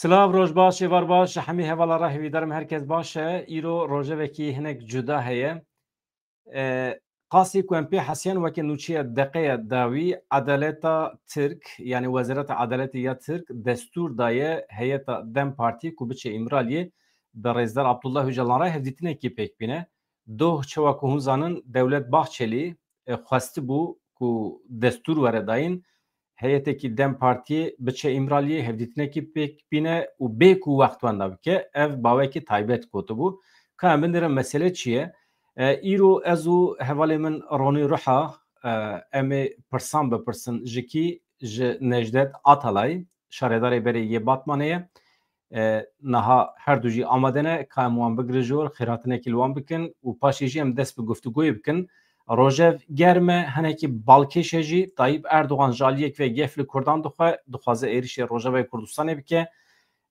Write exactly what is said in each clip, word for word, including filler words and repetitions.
Silav, roj baş, êvar baş, hemî hevala re hêvîdarim herkes baş e. Îro rojevekî hinek cuda heye. E, qasî ku em pê hesiyan weke nûçeya deqeya dawî, Edaleta Tirk, yani Wezareta Edaletê ya Tirk destûr daye heyeta DEM Partiyê ku biçe Îmraliyê bi Rêzdar Abdullah Ocalan re hevdîtinekî pêk bîne. Doh çewa ku hûn zanin, Dewlet Bahçelî, e, xwestibû ku destûr were dayîn, heyetekî DEM Partiyê biçe Îmraliyê, hevdîtinekî pêk bîne û bê ku wext wenda bike, ev bawekî taybet gotibû. Ka em binêrin mesele çi ye? E, îro ez û hevalê min Ronî Ruha, e, em ê pirsan bipirsin ji kî? Ji Necdet Atalay, şaredarê berê yê Batmanê ye. E, niha her du jî amade ne, ka em wan bigirin jor, xêrhatinekî li wan bikin û paşê jî em dest bi guftûgoyê bikin. Rojev germ e, hinekî balkêş e jî. Tayyip Erdogan ji aliyek ve gef li Kurdan dixwe, dixwaze êrişê Rojavayê Kurdistanê bike.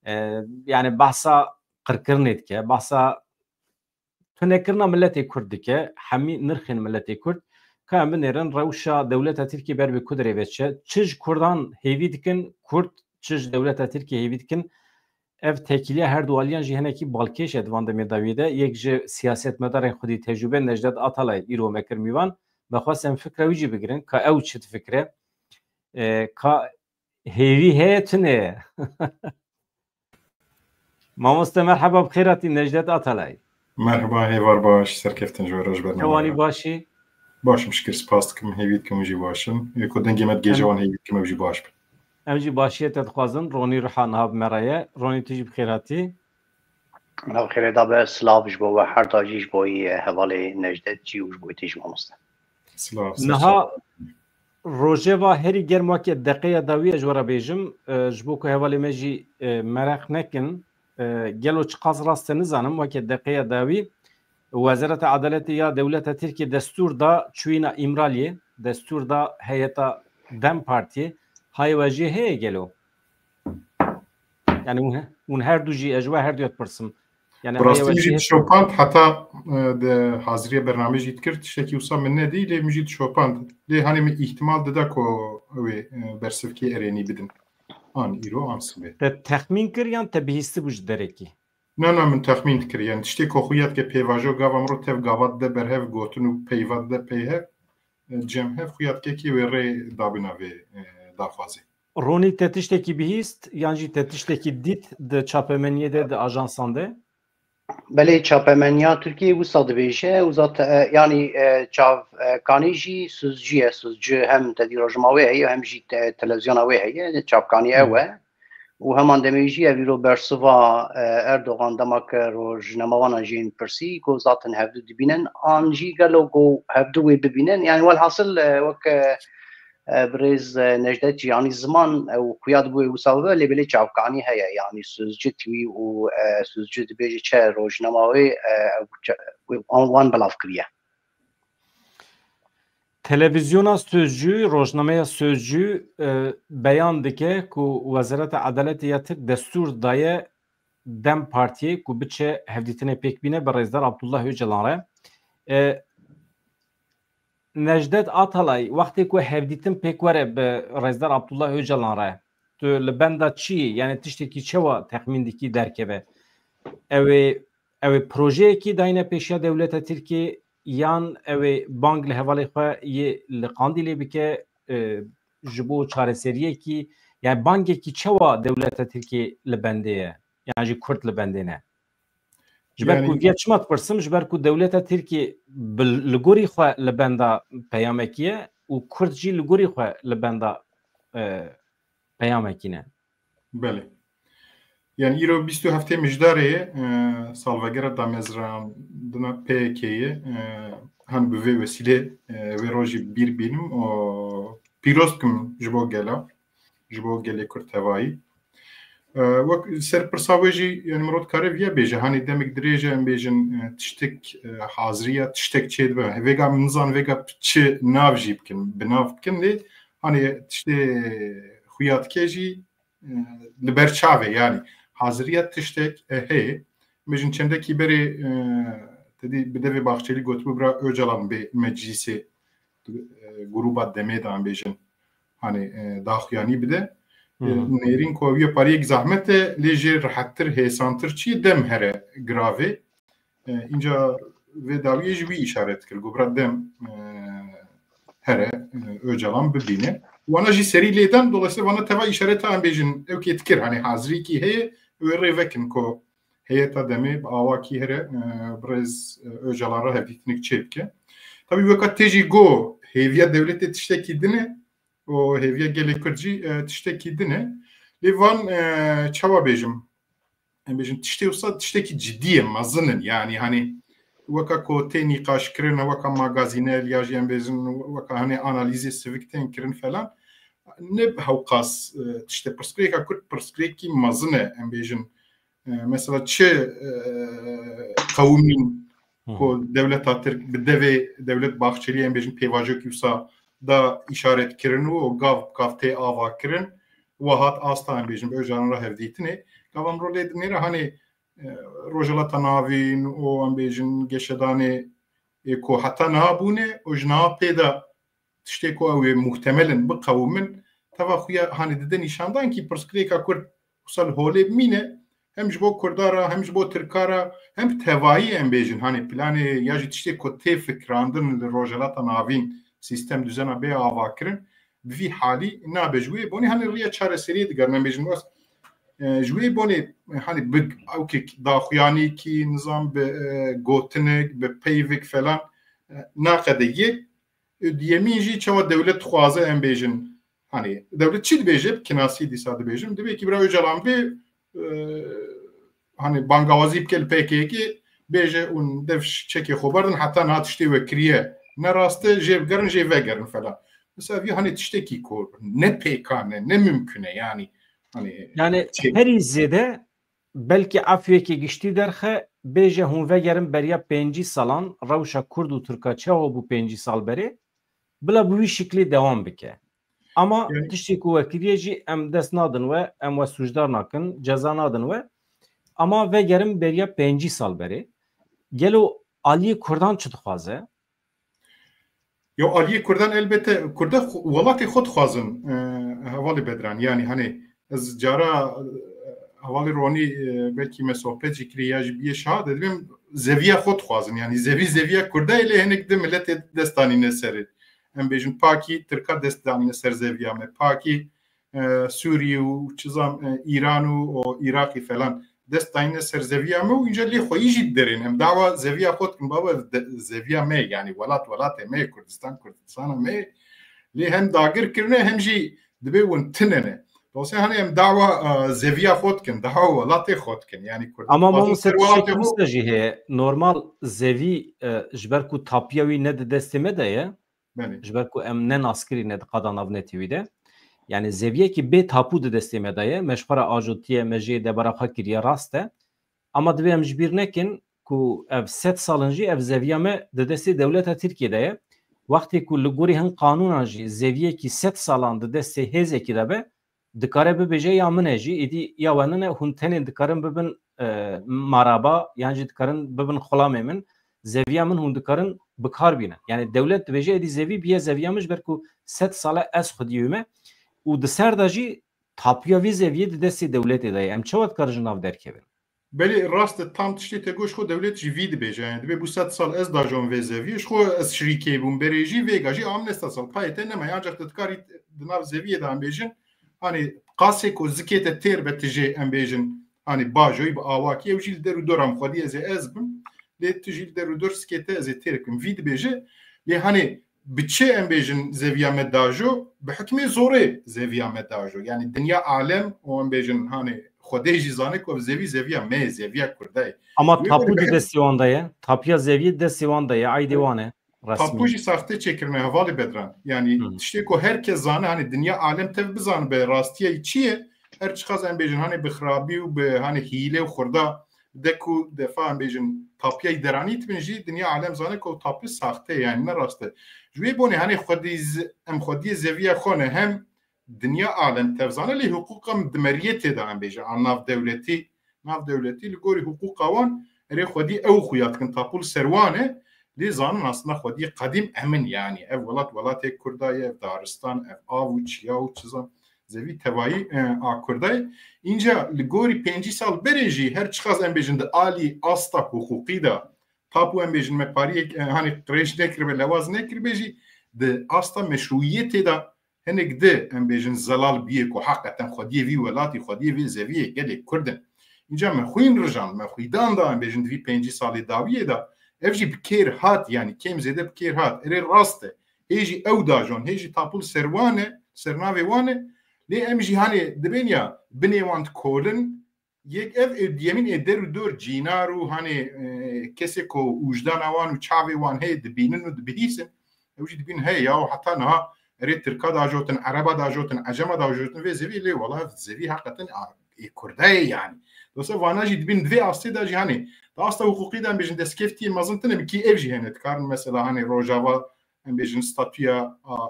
E, yani behsa qirkirinê dike, behsa tunekirina miletê Kurd dike, hemî nirxên miletê Kurd. Ka em binêrin rewşa dewleta Tirkiyê ber bi ku derê ve çi? Çi ji Kurdan hêvî dikin Kurd, çi ji dewleta Tirkiyê hêvî dikin? Ev tekîliya her du aliyan jî hinekî balkêş e di van demê dawiyê de. Yek ji siyasetmedarên xwedî tecrûbe Necdet Atalay îro me kir mîvan. Me xwest em fikra wî jî bigirin, ka ew çi difikire? E, ka hêvî heye, tune ye? Mamoste, merheba, bi xêr hatî, Necdet Atalay. Merheba, hêvar baş, serkeftin ji we re, ji ber Kewanî me. Başî? Baş im, şikir, spas dikim, hêvî dikim hûn jî baş in. Ê ku dengê me digêje, wan hêvî dikim ew jî baş bin. Em jî başiyê te dixwazin. Ronî Ruha niha bi me re ye. Ronî, tu jî bi xêr hatî. Nav xêrê da be, silav ji bo we her da jî, ji bo yî, e, hevalê Necdet jî û ji bo yî tê jî, mamoste. Silav, ser çav. Niha rojeva herî germ weke deqeya dawî ez ji we re bêjim, e, ji bo ku hevalê me jî, e, mereq nekin, e, gelo çiqas rast e nizanim, weke deqeya dawî Wezareta Edaletê ya dewleta Tirkiyê destûr da çûyîna Îmraliyê, destûr da heyeta DEM Partiyê. Hayê we jê heye gelo? Yani hûn he-, hûn her du jî, ez ji we her du ya dipirsim. Yani bi rastî hayê we min jî jê dişopand, heta, e, di haziriya bernamê jî dikir, tiştekî wisa min nedî, lê min jî dişopand. Lê hanê min îhtimal dida ku ew ê, e, bersivkê erênî bidin. An îro, an sibê. Te texmîn kir yan te bihîstibû ji derekî? Na, na, min texmîn dikir. Yani tiştê ku xuya dike pêvajo gava min ro tev gava dide berhev, gotin û peyva dide peyhev, e, cem hev, xuya dike kê wê rê dabina vê, e, daxwazê. Ronî, te tiştekî bihîst yan jî te tiştekî dît di çapemeniyê de, di ajansan de? Belê, çapemeniya Tirkiyê wisa dibêje, wisa te-, e, yanî, e, çav-, e, kanî jî Suzcî ye, Suzcî hem tedî rojnama wê heye, hem jî te-, televizyona wê heye, çavkanî ew e. Û heman demê jî ev îro bersiva, e, Erdogan dema ke rojnamevanan jê yên pirsî, ku zaten hevdu dibînin, an jî gelo ku hevdu wê bibînin. Yani welhasil, e, wek, e, e, birêz, e, Necdet jî, yanî ziman, e, û xuya dibû wê wisa bibe, lê belê çavkanî heye, yanî Suzcî T V û, e, Suzcî dibêje çi rojnama wê, e, ew çi, wê wan, wan belav kiriye. Televizyona Sözcü, rojnameya Sözcü, e, beyan dike ku Wezareta Edaletê ya Tirk destûr daye DEM Partiyê ku biçe hevdîtinê pêk bîne bi Rêzdar Abdullah Ocalan re. E, Necdet Atalay, wextê ku hevdîtin pêk were bi Rêzdar Abdullah Ocalan re, tu li benda çi yî? Yani tiştekî çewa texmîn dikî derkeve? Ew ê, ew ê projeyekî dayne pêşiya dewleta Tirkiyê, yan ew ê bang li hevalê xwe yê li Qandîlê bike, e, ji bo çareseriyekî, yani bangekî çewa dewleta Tirkiyê li bendê ye? Yan jî Kurd li bendê ne? Ji ber ku, yani, viya çima dipirsim, ji ber ku dewleta Tirkiyê bi, li gorî xwe li benda peyamekî ye û Kurd jî li gorî xwe li benda, e, peyamekî ne. Belê. Yani îro bîst û heftê Mijdarê ye, e, salvegera damezrandina P Y K'ê ye. E, han bi vê wesîlê, e, vê rojî bîr bînim û pîroz dikim ji bo gela, ji bo gelê Kurd tevayî. E, wek ser pirsa wê jî, yani mirov dikare viya bêje, hanê demek dirêj e em bêjin, e, tiştek, e, haziriya tiştek çêdibe. Vêga min nizan vêga çi nav jî bikin, bi nav bikin, lê hanê tiştê xuya dike jî, e, li ber çavê, yani haziriya tiştek, e, heye. Bêjin çendekî berê, e, tedî bi devê Bahçelî gotibû bira Ocalan bê meclîsê, e, grûba demê de em bêjin, hanê, e, daxuyanî bide. Hı hı. Nêrîn ku ew yê pariyek zehmet e, lê jê rehettir, hêsantir çi ye, dem here giravê. E, Înca vê dawiyê jî wî îşaret kir. Got bira dem, e, here, e, Ocalan bibîne. Wana jî serî lê dan, dolayısıyla vana teva îşareta em bêjin, ew kê dikir, hani hazirîkî heye, ew ê rê vekin ku heyeta demê bi awakî here, e, birêz, e, Ocalan re hevdîtinik çêbike. Tabî weka te jî got, hêviya dewletê tiştekî din e, û hêviya gelê Kurd jî, e, tiştekî din e. Lê van, e, çawa bêjim? Em bêjin tiştê wisa tiştekî cidî ye, mezin in. Yanî, hani, weka ku tê nîqaşkirin, weka magazînel ya jî em bêjin, weka, hani, analîzê sivik tên kirin falan. Ne hewqas, e, tiştê pirsgirêka Kurd pirsgirêkî mezin e, em bêjin. E, mesela çi, e, qewimîn Hı hı. ku dewleta Tirk bi devê Dewlet Bahçelî, em bêjin, pêvajoyekî wisa da îşaret kirin û gav bi gav tê ava kirin, û hat asta, em bêjin, bi Ocalan re hevdîtinê. Gav em rolê dinêre, hani, e, Rojhilata Navîn û, em bêjin, geşedanê, e, ku heta niha bûne û ji niha pê de tiştê ku ew ê muhtemel in biqewimin, teva xuya, hani, dide nîşandan kî pirsgirêka Kurd wisa li holê bimîne, hem ji bo Kurda re, hem ji bo Tirka re, hem tevayî em bêjin, hani, planê ya jî tiştê ku tê fikirandin li Rojhilata Navîn, sîstem, duzena bê avakirin, bi vî halî nabe. Ji wê bonê, hani, riya çareseriyê digerin, em bêjin wes, e, ji wê bonê, e, hani, bi ewkek daxuyanîkî, nizam bi, e, gotinik, bi peyvik falan, e, naqede yek. Diyemîn jî çawa dewlet dixwaze em bêjin. Hani dewlet çi dibêje, bi kinasî dîsa dibêjim. Dibê ki bira Ocalan bê, e, hani bangawazî bike li P K K'ê, bêje hûn dev çekê xwe berdin, heta niha tiştê we kiriye ne rast e, jê bigerin, jê vegerin falan. Mesela vî hani tiştekî ku ne pêkan e, ne mimkun e yani. Hani Yani çê- herî zêde belkî efûyekê giştî derxe, bêje hûn vegerin beriya pêncî salan, rewşa Kurd û Tirka çawa bû pêncî sal berê, bila bi wî şiklî dewam bike. Ama Yani- tiştê ku we kiriye jî em dest nadin we, em we sûcdar nakin, ceza nadin we. Ama vegerin beriya pêncî sal berê. Gelo aliyê Kurdan çi dixwaze? Yo, aliyê Kurdan elbette, Kurda xwe-, welatê xwe dixwazin, e, hevalê Bedran. Yani hani ez cara, e, hevalê Ronî, e, belkî me sohbet jî kirî ya jî biyê şahid, dibêm zeviya xwe dixwazin. Yani zevî zeviya Kurda ye, lê hinek di miletê dest danîne ser. Em bêjin pakî Tirka dest danîne ser zeviya me. Pakî, e, Sûrî û çizam, e, Îran û o Iraqî falan dest dayîne ser zeviya me û înca lê xweyî jî diderên. Em dawa zeviya xwe dikin, baba, de-, zeviya me, yani welat welatê me, Kurdistan Kurdistana me. Lê hem dagir kirine hem jî dibê hûn tinene. Dolayısıyla hani em dawa, e, zeviya xwe dikin, dawa welatê xwe dikin. Yani Kurd Ama dixwazin mamoste ser welatê tiştekî xwe. Wisa jî heye. Normal zevî, e, ji ber ku tapiya wî ne di destê me de ye. Belê. Ji ber ku em ne naskirî ne di qada navnetewî de. Yani zeviyekî bê tapû di destê me de ye. Me ji xwe re ajotiye, me jê debara xwe kiriye, rast e. Ama divê em ji bîr nekin ku ev sed sal in jî ev zeviya me di destê dewleta Tirkiyê de ye. Wextê ku li gorî hin qanûnan jî zeviyekî sed salan di destê hêzekî de be, dikare bibêje ya min e jî, êdî ya we nine, hûn tenê dikarin bibin, e, maraba, yan jî dikarin bibin xulamê min, zeviya min hûn dikarin bi kar bînin. Yani dewlet dibêje, êdî zevî biye zeviya min, ji ber ku sed sal e ez xwedî wî me û di ser de jî tapiya vê zeviyê di destê dewletê de ye. Em çawa dikarin ji nav derkevin? Belê, rast e, tam tiştê te got, ji xwe dewlet jî vî dibêje. Yani dibê bû sed sal ez dajon vê zeviyê, ji xwe ez şirîkê bûm berê jî, vêga jî amine sed sal. Payê te nema, ancak te dikarî di nav zeviyê de em bêjin, hani qasê ku zikê te têr be, tu jê em bêjin, hani bajoyî bi awakî, ew jî li der û dor em xwedî ez ê ez bim, lê tu jî li der û dor zikê te ez ê têr bikim. Vî dibêje, lê hani bi çi em bêjin zeviya me dajo? Bi hikmê zorê zeviya me dajo. Yani dinya alem û em bêjin hani Xwedê jî zane ku ev zevî zeviya me ye, zeviya Kurda ye. Ama Wê tapû di destê wan de ye. Tapiya zeviyê di destê wan de ye. Aydê wan e. Resmî. Tapû jî saxte çêkirine hevalê Bedran. Yani Hı. tiştê ku her kes zane, hani dinya alem tev bizanibe rastiya çi ye? Her çiqas em bêjin hani bi xirabî û bi hani hîle û xurda de ku defa em bêjin tapiyayî deranî tibin jî dinya alem zane ku ew tapî saxte ye, yani ne rast e. Ji wê bonê hani xwedî z-, em xwediyê zeviya xwe ne hem dinya alem tev zane, lê hiqûqa min di meriyê tê de em bêjin, a nav dewletî, nav dewletî li gorî hiqûqa wan erê xwedî ew xuya dikin, tapû li ser wan e, lê zanin aslında xwediyê qedîm em in, yani ev welat welatê Kurda ye, ev daristan, ev av û çiya û çizan. zevî tevayî e, a Kurdayê. Înca li gorî pêncî sal berê jî her çiqas em bêjin di alî asta hiqûqî de, tapu em bêjin me pariyek e, hanê qirêj nekiribe, lewaz nekiribe jî di asta meşrûyiyetê de hinek di em bêjin zelal biyê ku heqeten xwediyê vî welatî, xwediyê vî zeviyê gelê Kurd in. Înca me xwîn rijand, me xwîdan da em bêjin di vî pêncî salê dawiyê de ev jî bi kêr hat, yanî kêm zêde bi kêr hat. Erê rast e. Hê jî ew dajon, hê jî tapul ser wan e, ser navê wan e. Lê em jî hanê dibên ya binê wan dikolin, yek ev ê diyemîn ê der û dor cînar û hanê e, kesê ku ûjdana wan û çavê wan heye dibînin û dibihîsin. Ew jî dibîn heye ya heta niha erê Tirka dajotin, Ereba dajotin, Ecema dajotin vê zevî lê wala ev zevî heqeten a, ê Kurda ye yanî. Dolayısıyla vana jî dibîn di vê astê de jî hanê. Di asta hiqûqî de em bêjin destkeftiyê mezin tine bi kî ev jî hene dikarin mesela hanê Rojava em bêjin statûya a, a,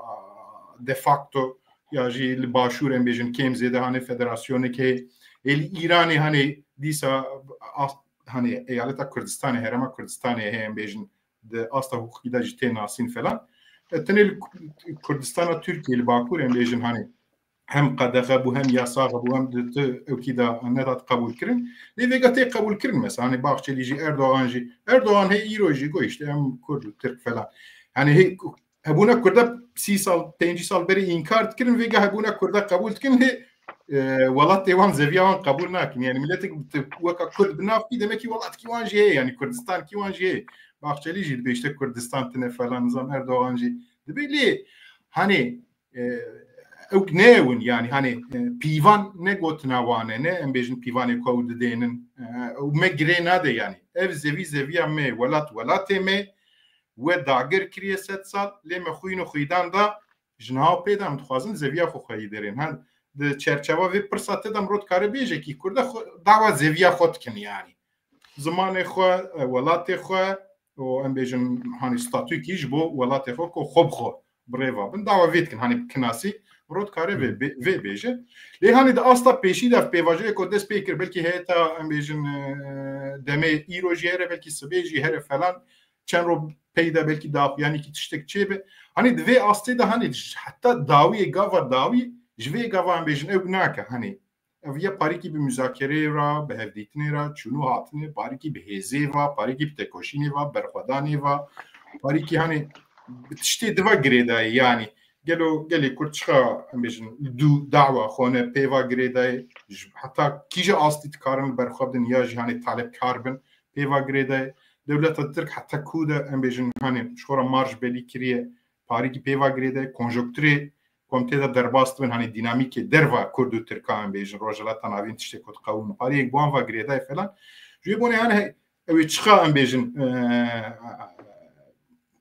de facto ya jî li Başûr em bêjin kêm zêde hanê federasyonekê heye. Ê li Îranê hanê dîsa as-, hanê eyaleta Kurdistanê, Herêma Kurdistanê heye em bêjin di asta hiqûqî de jî tê nasîn falan. E, tenê li Ku-, Kurdistana Tirkiyê li Bakur em bêjin hanê hem qedexe bû, hem yasax bû, hem di tu ewkî de nedat qebûl kirin. Lê vêga tê qebûl kirin mesela. Hanê Bahçelî jî, Erdogan jî. Erdogan hê îro jî got işte em Kurd û Tirk falan. Hanê hê hebûna Kurda sî sal, pêncî sal berê înkar dikirin, vêga hebûna Kurda qebûl dikin, lê e, welatê wan zeviya wan qebûl nakin. Yani milletek weka Kurd bi nav kî, demek ki welatkî wan jî heye, yani Kurdistankî wan jî heye. Bahçelî jî dibe işte Kurdistan tine falan, nizam Erdogan jî dibe lê hani e, ew ne ewin yani hani e, pîvan ne gotina wan e, ne em bêjin pîvanê ku ew didênin. E, ew me girê nade yani. Ev zevî zeviya me, welat welatê me, we dagir kiriye sed sal, lê me xwîn û xwîdan da, ji niha pê de em dixwazin zeviya xwe xweyî derên. Her di çerçeva vê pirsa te de mirov dikare bêje kî Kurda xwe dawa zeviya xwe dikin yani. Zimanê xwe, e, welatê xwe û em bêjin hanî statûkî ji bo welatê xwe ku xwe bi xwe bi rê ve bin dawa vê dikin. Hanî bi kinasî mirov dikare vê, bê- vê bêje. Lê hanî di asta pêşî de pêvajoyê ku dest pê kir belkî heyeta em bêjin e, demê îro jî here belkî sibê jî here falan çend roj pey de belkî daxuyanîkî tiştek çêbe. Hanî di vê astê de hanî ji heta dawiyê gava dawî ji vê gava em bêjin ew nake hanî. Ev ya parîkî bi muzakereyê re, bi hevdîtinê re, çûn û hatinê, parîkî bi hêzê ve, parîkî bi tekoşînê ve, berxwedanê ve, parîkî hanî bi tiştê diva girêdayê yanî. Gelo gelê Kurd çiqa em bêjin dû dawa xwe ne pê va girêdayê, ji heta kîje astî dikarin li ber xwe bidin ya jî hanî talebkar bin pê va girêdayê. Dewleta Tirk heta ku de em bêjin hanî ji xwe re marj belî kiriye, parîkî pê va girêdayê, konjonkturê ku em tê de derbas dibin, hanî dînamîkê derva Kurd û Tirka em bêjin, Rojhilata Navîn tiştê ku diqewin, pariyek bi wan va girêdayê falan. Ji wê bonê hanî he-, ew ê çiqa em bêjin, e,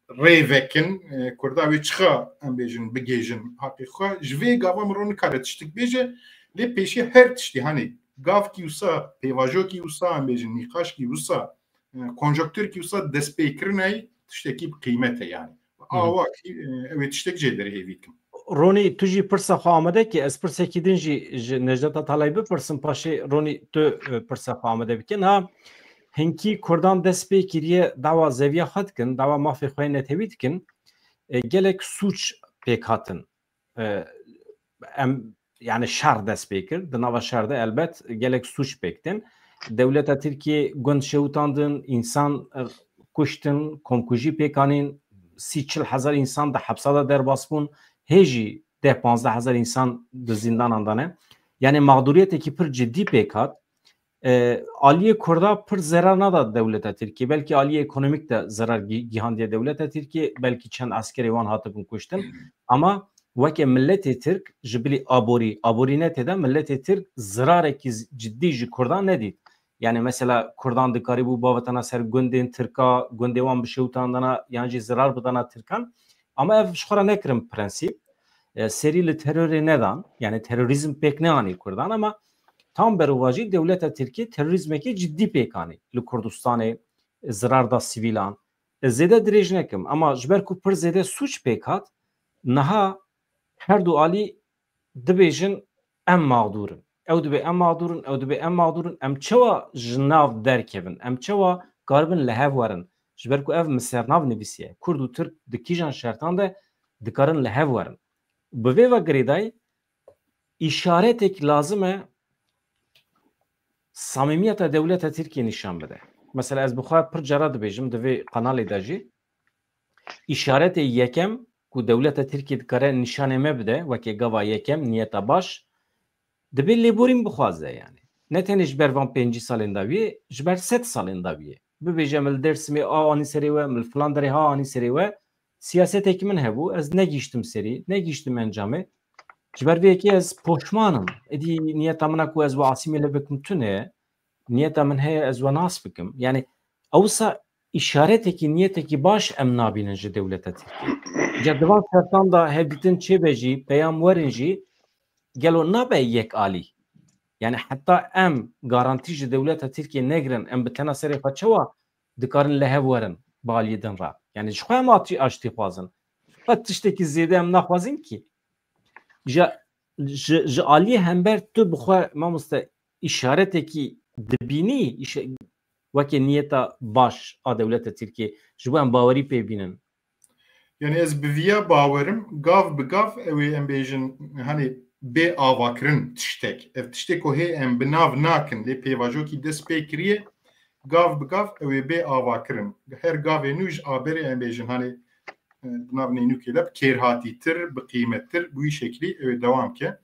rê vekin, e, Kurda wê çiqa em bêjin bigêjin haqê xwe. Ji vê gava mirov nikare tiştik bêje, lê pêşî her tiştî, hanî gavkî wisa, pêvajokî wisa em bêjin, nîqaşkî wisa, e, konjonkturkî wisa destpêkirinayî tiştekî bi qîmet e yanî. Hı hı. Awa kî, e, ew ê tiştek jê derê hêvî dikim. Ronî, tu jî pirsa xwe amade kî, ez pirsekî din jî ji Necdet Atalay bipirsim, paşê Ronî tu, e, pirsa xwe amade bike. Niha hinkî Kurdan dest pê kiriye dawa zeviya xwe dikin, dawa mafê xwe yê netewî dikin. E, gelek sûc pêk hatin. E, em, yani şer dest pê kir. Di nava şer de elbet gelek sûc pêk tên. Dewleta Tirkiyê gund şewitandin, însan, e, kuştin, komkujî pêk anîn, sî çil hezar însan di hepsa de derbas bûn. Hê jî deh panzdeh hezar însan di zîndanan de ne. Yani mağduriyetekî pir cidî pêk hat. E, aliyê Kurda pir zerar nada dewleta Tirkiyê. Belkî aliyê ekonomîk de zerar gi-, gihandiye dewleta Tirkiyê. Belkî çend eskerê wan hatibûn kuştin. Ama weke miletê Tirk ji bilî aborî, aborînetê de miletê Tirk zirarekî z-, cidî ji Kurdan nedît. Yani mesela Kurdan dikarîbû bavitana ser gundên Tirka, gundê wan bişewitandana yan jî zirar bidana Tirkan. Ama ev ji xwe re nekirin prensîp. E, serî li terorê nedan. Yani terorîzm pêk neanî Kurdan ama tam berovajî dewleta Tirkiyê terorîzmekî cidî pêk anî. Li Kurdistanê zirar da sivîlan. E, zêde dirêj nekim ama ji ber ku pir zêde sûc pêk hat, niha her du alî dibêjin em mağdûr in. Ew dibê em mağdûr in, ew dibê em mağdûr in. Em çawa ji nav derkevin? Em çawa karibin li hev werin? Ji ber ku ev misernav nivîsiye. Kurd û Tirk di kîjan şertan de dikarin li hev werin? Bi vê ve girêdayî Îşaretek lazim e samîmiyeta dewleta Tirkiyê nîşan bide. Mesela ez bi xwe pir cara dibêjim di vê kanalê de jî, îşaretê yekem ku dewleta Tirkiyê dikare nîşanê me bide weke gava yekem, niyeta baş, dibê lêborîn bixwaze yani. Ne tenê ji ber van pêncî salên dawiyê, ji ber sed salên dawiyê. Bibêje min li Dêrsimê a anî serê we, min li filan derê ha anî serê we, siyasetekî min hebû, ez negihiştim serî, negihiştim encamê. Ji ber vê yekê ez poşman im. Êdî niyeta min a ku ez we asîmîle bikim tune ye. Niyeta min heye ez we nas bikim. Yani ewsa îşaretekî, niyetekî baş em nabînin ji dewleta Tirkiyê. Ca di van şertan de hevdîtin çêbe jî, peyam werin jî, gelo nabe yek alî? Yani heta em garantî ji dewleta Tirkiyê negirin, em bi tena serê xwe çawa dikarin li hev werin bi aliyê din re? Yani ji xwe em atî aştî xwazin. Xwe tiştekî zêde em naxwazin kî. Ja, ji, ji aliyê hember tu bi xwe, mamoste, îşaretekî dibînî, îşe-, weke niyeta baş a dewleta Tirkiyê, ji bo em bawerî pê bînin? Yani ez bi viya bawerim, gav bi gav ew ê em bêjin, hani bê avakirin tiştek. Ev tiştê ku hê em bi nav nakin, lê pêvajokî dest pê kiriye, gav bi gav ew ê bê avakirin. Her gavê nû ji aberê em bêjin, hani, e, di nav nênûkê de bi kêrhatîtir, bi qîmettir, bi wî şeklî ew ê dewam ke.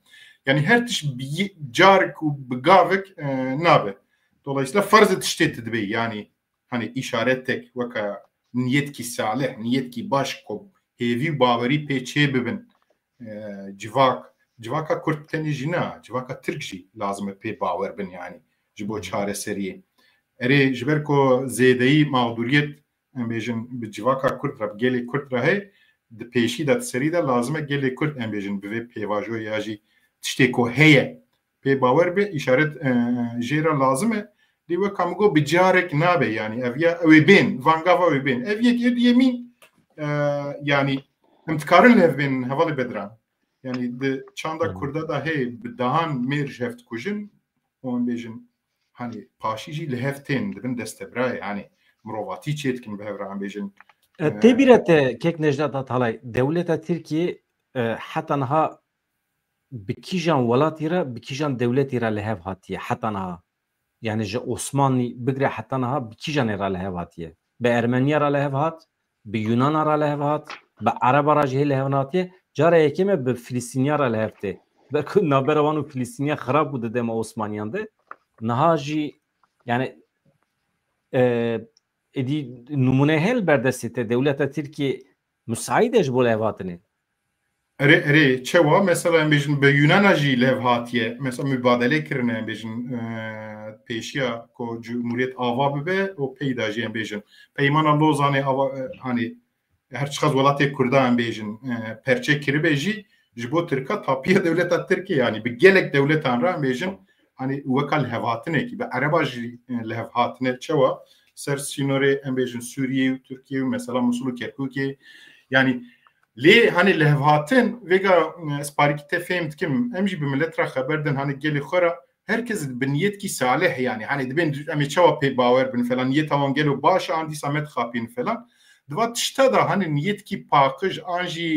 Yani her tişt bi yi-, carek û bi gavek, e, nabe. Dolayısıyla ferz e tiştê tu dibê, yani hani îşaretek weka niyetkî salih, niyetkî baş ku hêvî û bawerî pê çê bibin, e, civak, civaka Kurd tenê jî na, civaka Tirk jî lazim e pê bawer bin, yani ji bo çareseriyê. Erê, ji ber ku zêdeyî mağduriyet, em bêjin, bi civaka Kurd re, bi gelê Kurd re heye, di pêşî de, di serî de lazim e gelê Kurd, em bêjin, bi vê pêvajoyê ya jî tiştê ku heye pê bawer be, îşaret, e, jê re lazim e. Lê weka min got, bi carek nabe, yani ev ya ew ê bên, van gava ew ê bên. Ev yek ê duyemîn, e, yani em dikarin li hev bên, hevalê Bedran. Yani di çanda Kurda da heye bi dehan mêr ji hev dikujin, û em bêjin, hani paşî jî li hev tên, dibin destebirayê, hani mirovatî çê dikin bi hev re, em bêjin. E, tê bîra te, kek Necdet Atalay, dewleta Tirkiyê, e, heta niha bi kîjan welatî re, bi kîjan dewletî re li hev hatiye heta niha? Yani ji Osmanlî bigire heta niha bi kîjanê re li hev hatiye? Bi Ermeniya re li hev hat, bi Yunana re li hev hat, bi Ereba re jî hê li hev nehatiye. Cara yekê me bi Filistîniya re li hev tê. Ber ku navbera wan û Filistîniya xirab bû di dema Osmaniyan de. Niha jî yani, e, êdî nimûne heye li ber destê te, dewleta Tirkiyê musaîd e ji bo li hev hatinê? Erê, erê, çewa? Mesela em bêjin bi Yunana jî li hev hatiye. Mesela mubadele kirine, em bêjin, e, pêşiya ku Cumhuriyet ava bibe û peyda jî em bêjin. Peymana Lozanê ava, e, hani her çiqas welatê Kurda em bêjin, e, perçe kiribe jî ji bo Tirka tapiya dewleta Tirkê, yani bi gelek dewletan re em bêjin, hani weka li hev hatinekî, bi Ereba jî, e, li hev hatine. Çewa? Ser sînorê em bêjin Sûriyê û Tirkiyê û mesela Musul û Kerkûkê. Yani lê hani li hev hatin, vêga, e, ez parîkî te fêm dikim, em jî bi milet re xeber din, hani gelê xwe re herkes bi niyetkî salih, yani hani dibên em ê çawa pê bawer bin falan, niyeta wan gelo baş e, an dîsa me dixapîn falan. Di va tişta da hani niyetkî paqij an jî,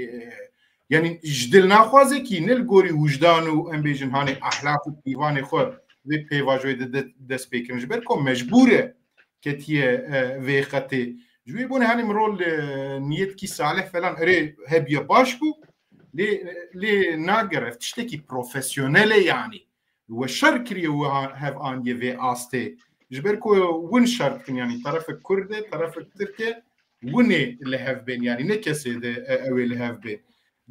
e, yani ji dil naxwaze kî, ne li gorî wijdan û em bêjin hani ehlaq û pîvanê xwe vê pêvajoyê de, de, dest pê kirin. Ji ber ku mecbûr e ketiye, e, vê xetê. Ji wê bonê hani mirov li niyetkî salih falan erê hebiye baş bû, lê, lê nagere, ev tiştekî profesyonel e yani. We şer kiriye, we ha-, hev aniye vê astê. Ji ber ku win şer dikin, yani terefek Kurd e, terefek Tirk e, winê li hev bên, yani ne kesê de, e, ew ê li hev bên.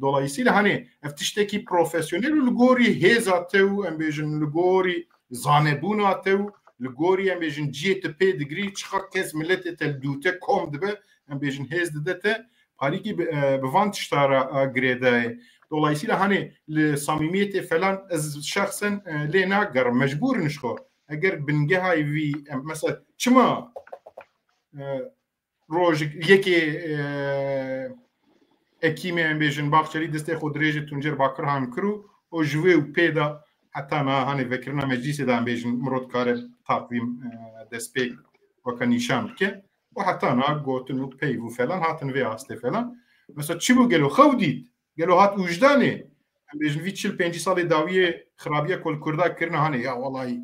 Dolayısıyla hani ev tiştekî profesyonel û li gorî hêza te û em bêjin li gorî zanebûna te û li gorî em bêjin cihê tu pê digirî, çiqa kes miletê te li dû te kom dibe, em bêjin hêz dide te, parîkî bi, e, bi van tişta re, e, girêdayê. Dolayısıyla hani li samîmiyetê falan ez şexsen, e, lê nagerim, mecbûr in ji xwe. Eger bingeha wî, em, mesela çima, e, rojek yekê, e, Ekîmê em bêjin Baxçelî destê xwe dirêjê Tuncer Bakirhan kir û o ji wê û pê de heta niha hani vekirina meclîsê de em bêjin mirov dikare takvîm, e, destpêk weke nîşan bike. Û heta niha gotin û peyv û falan hatin vê astê falan. Mesela çi bû gelo xew dît? Gelo hat wijdanê? em bêjin vî çil pêncî salê dawiyê xirabiya ku li Kurda kirine, hanê ya welahî,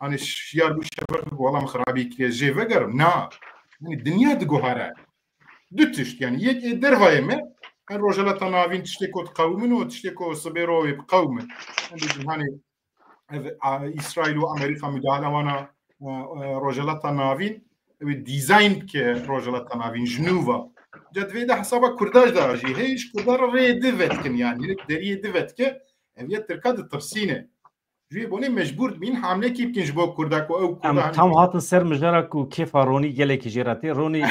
hanê şiyar bû şevir wala min xirabî kiriye, jê vegerim. Na. Yanî dinya diguhere. Du tişt, yanî yek ê dervayê me, her Rojhilata Navîn tiştê ku diqewimin û tiştê ku sibê ro wê biqewimin. Em bêjin hanê ev, a, Îsraîl û Amerîka müdahale wana, e, e, Rojhilata Navîn, ew ê dîzayn bike Rojhilata Navîn, ji nû ve. Ca divê de hesaba Kurda jî da jî, hê ji Kurda re rê di vedikin, yanî hinek deriyê di vedike, ev yê Tirka ditirsîne. Ji wê bonê mecbûr dibîn hamlekî bikin ji bo Kurda ku ew Kurda Em hani tam hatin ser mijara ku kêfa Ronî gelekî jê re tê. Ronî,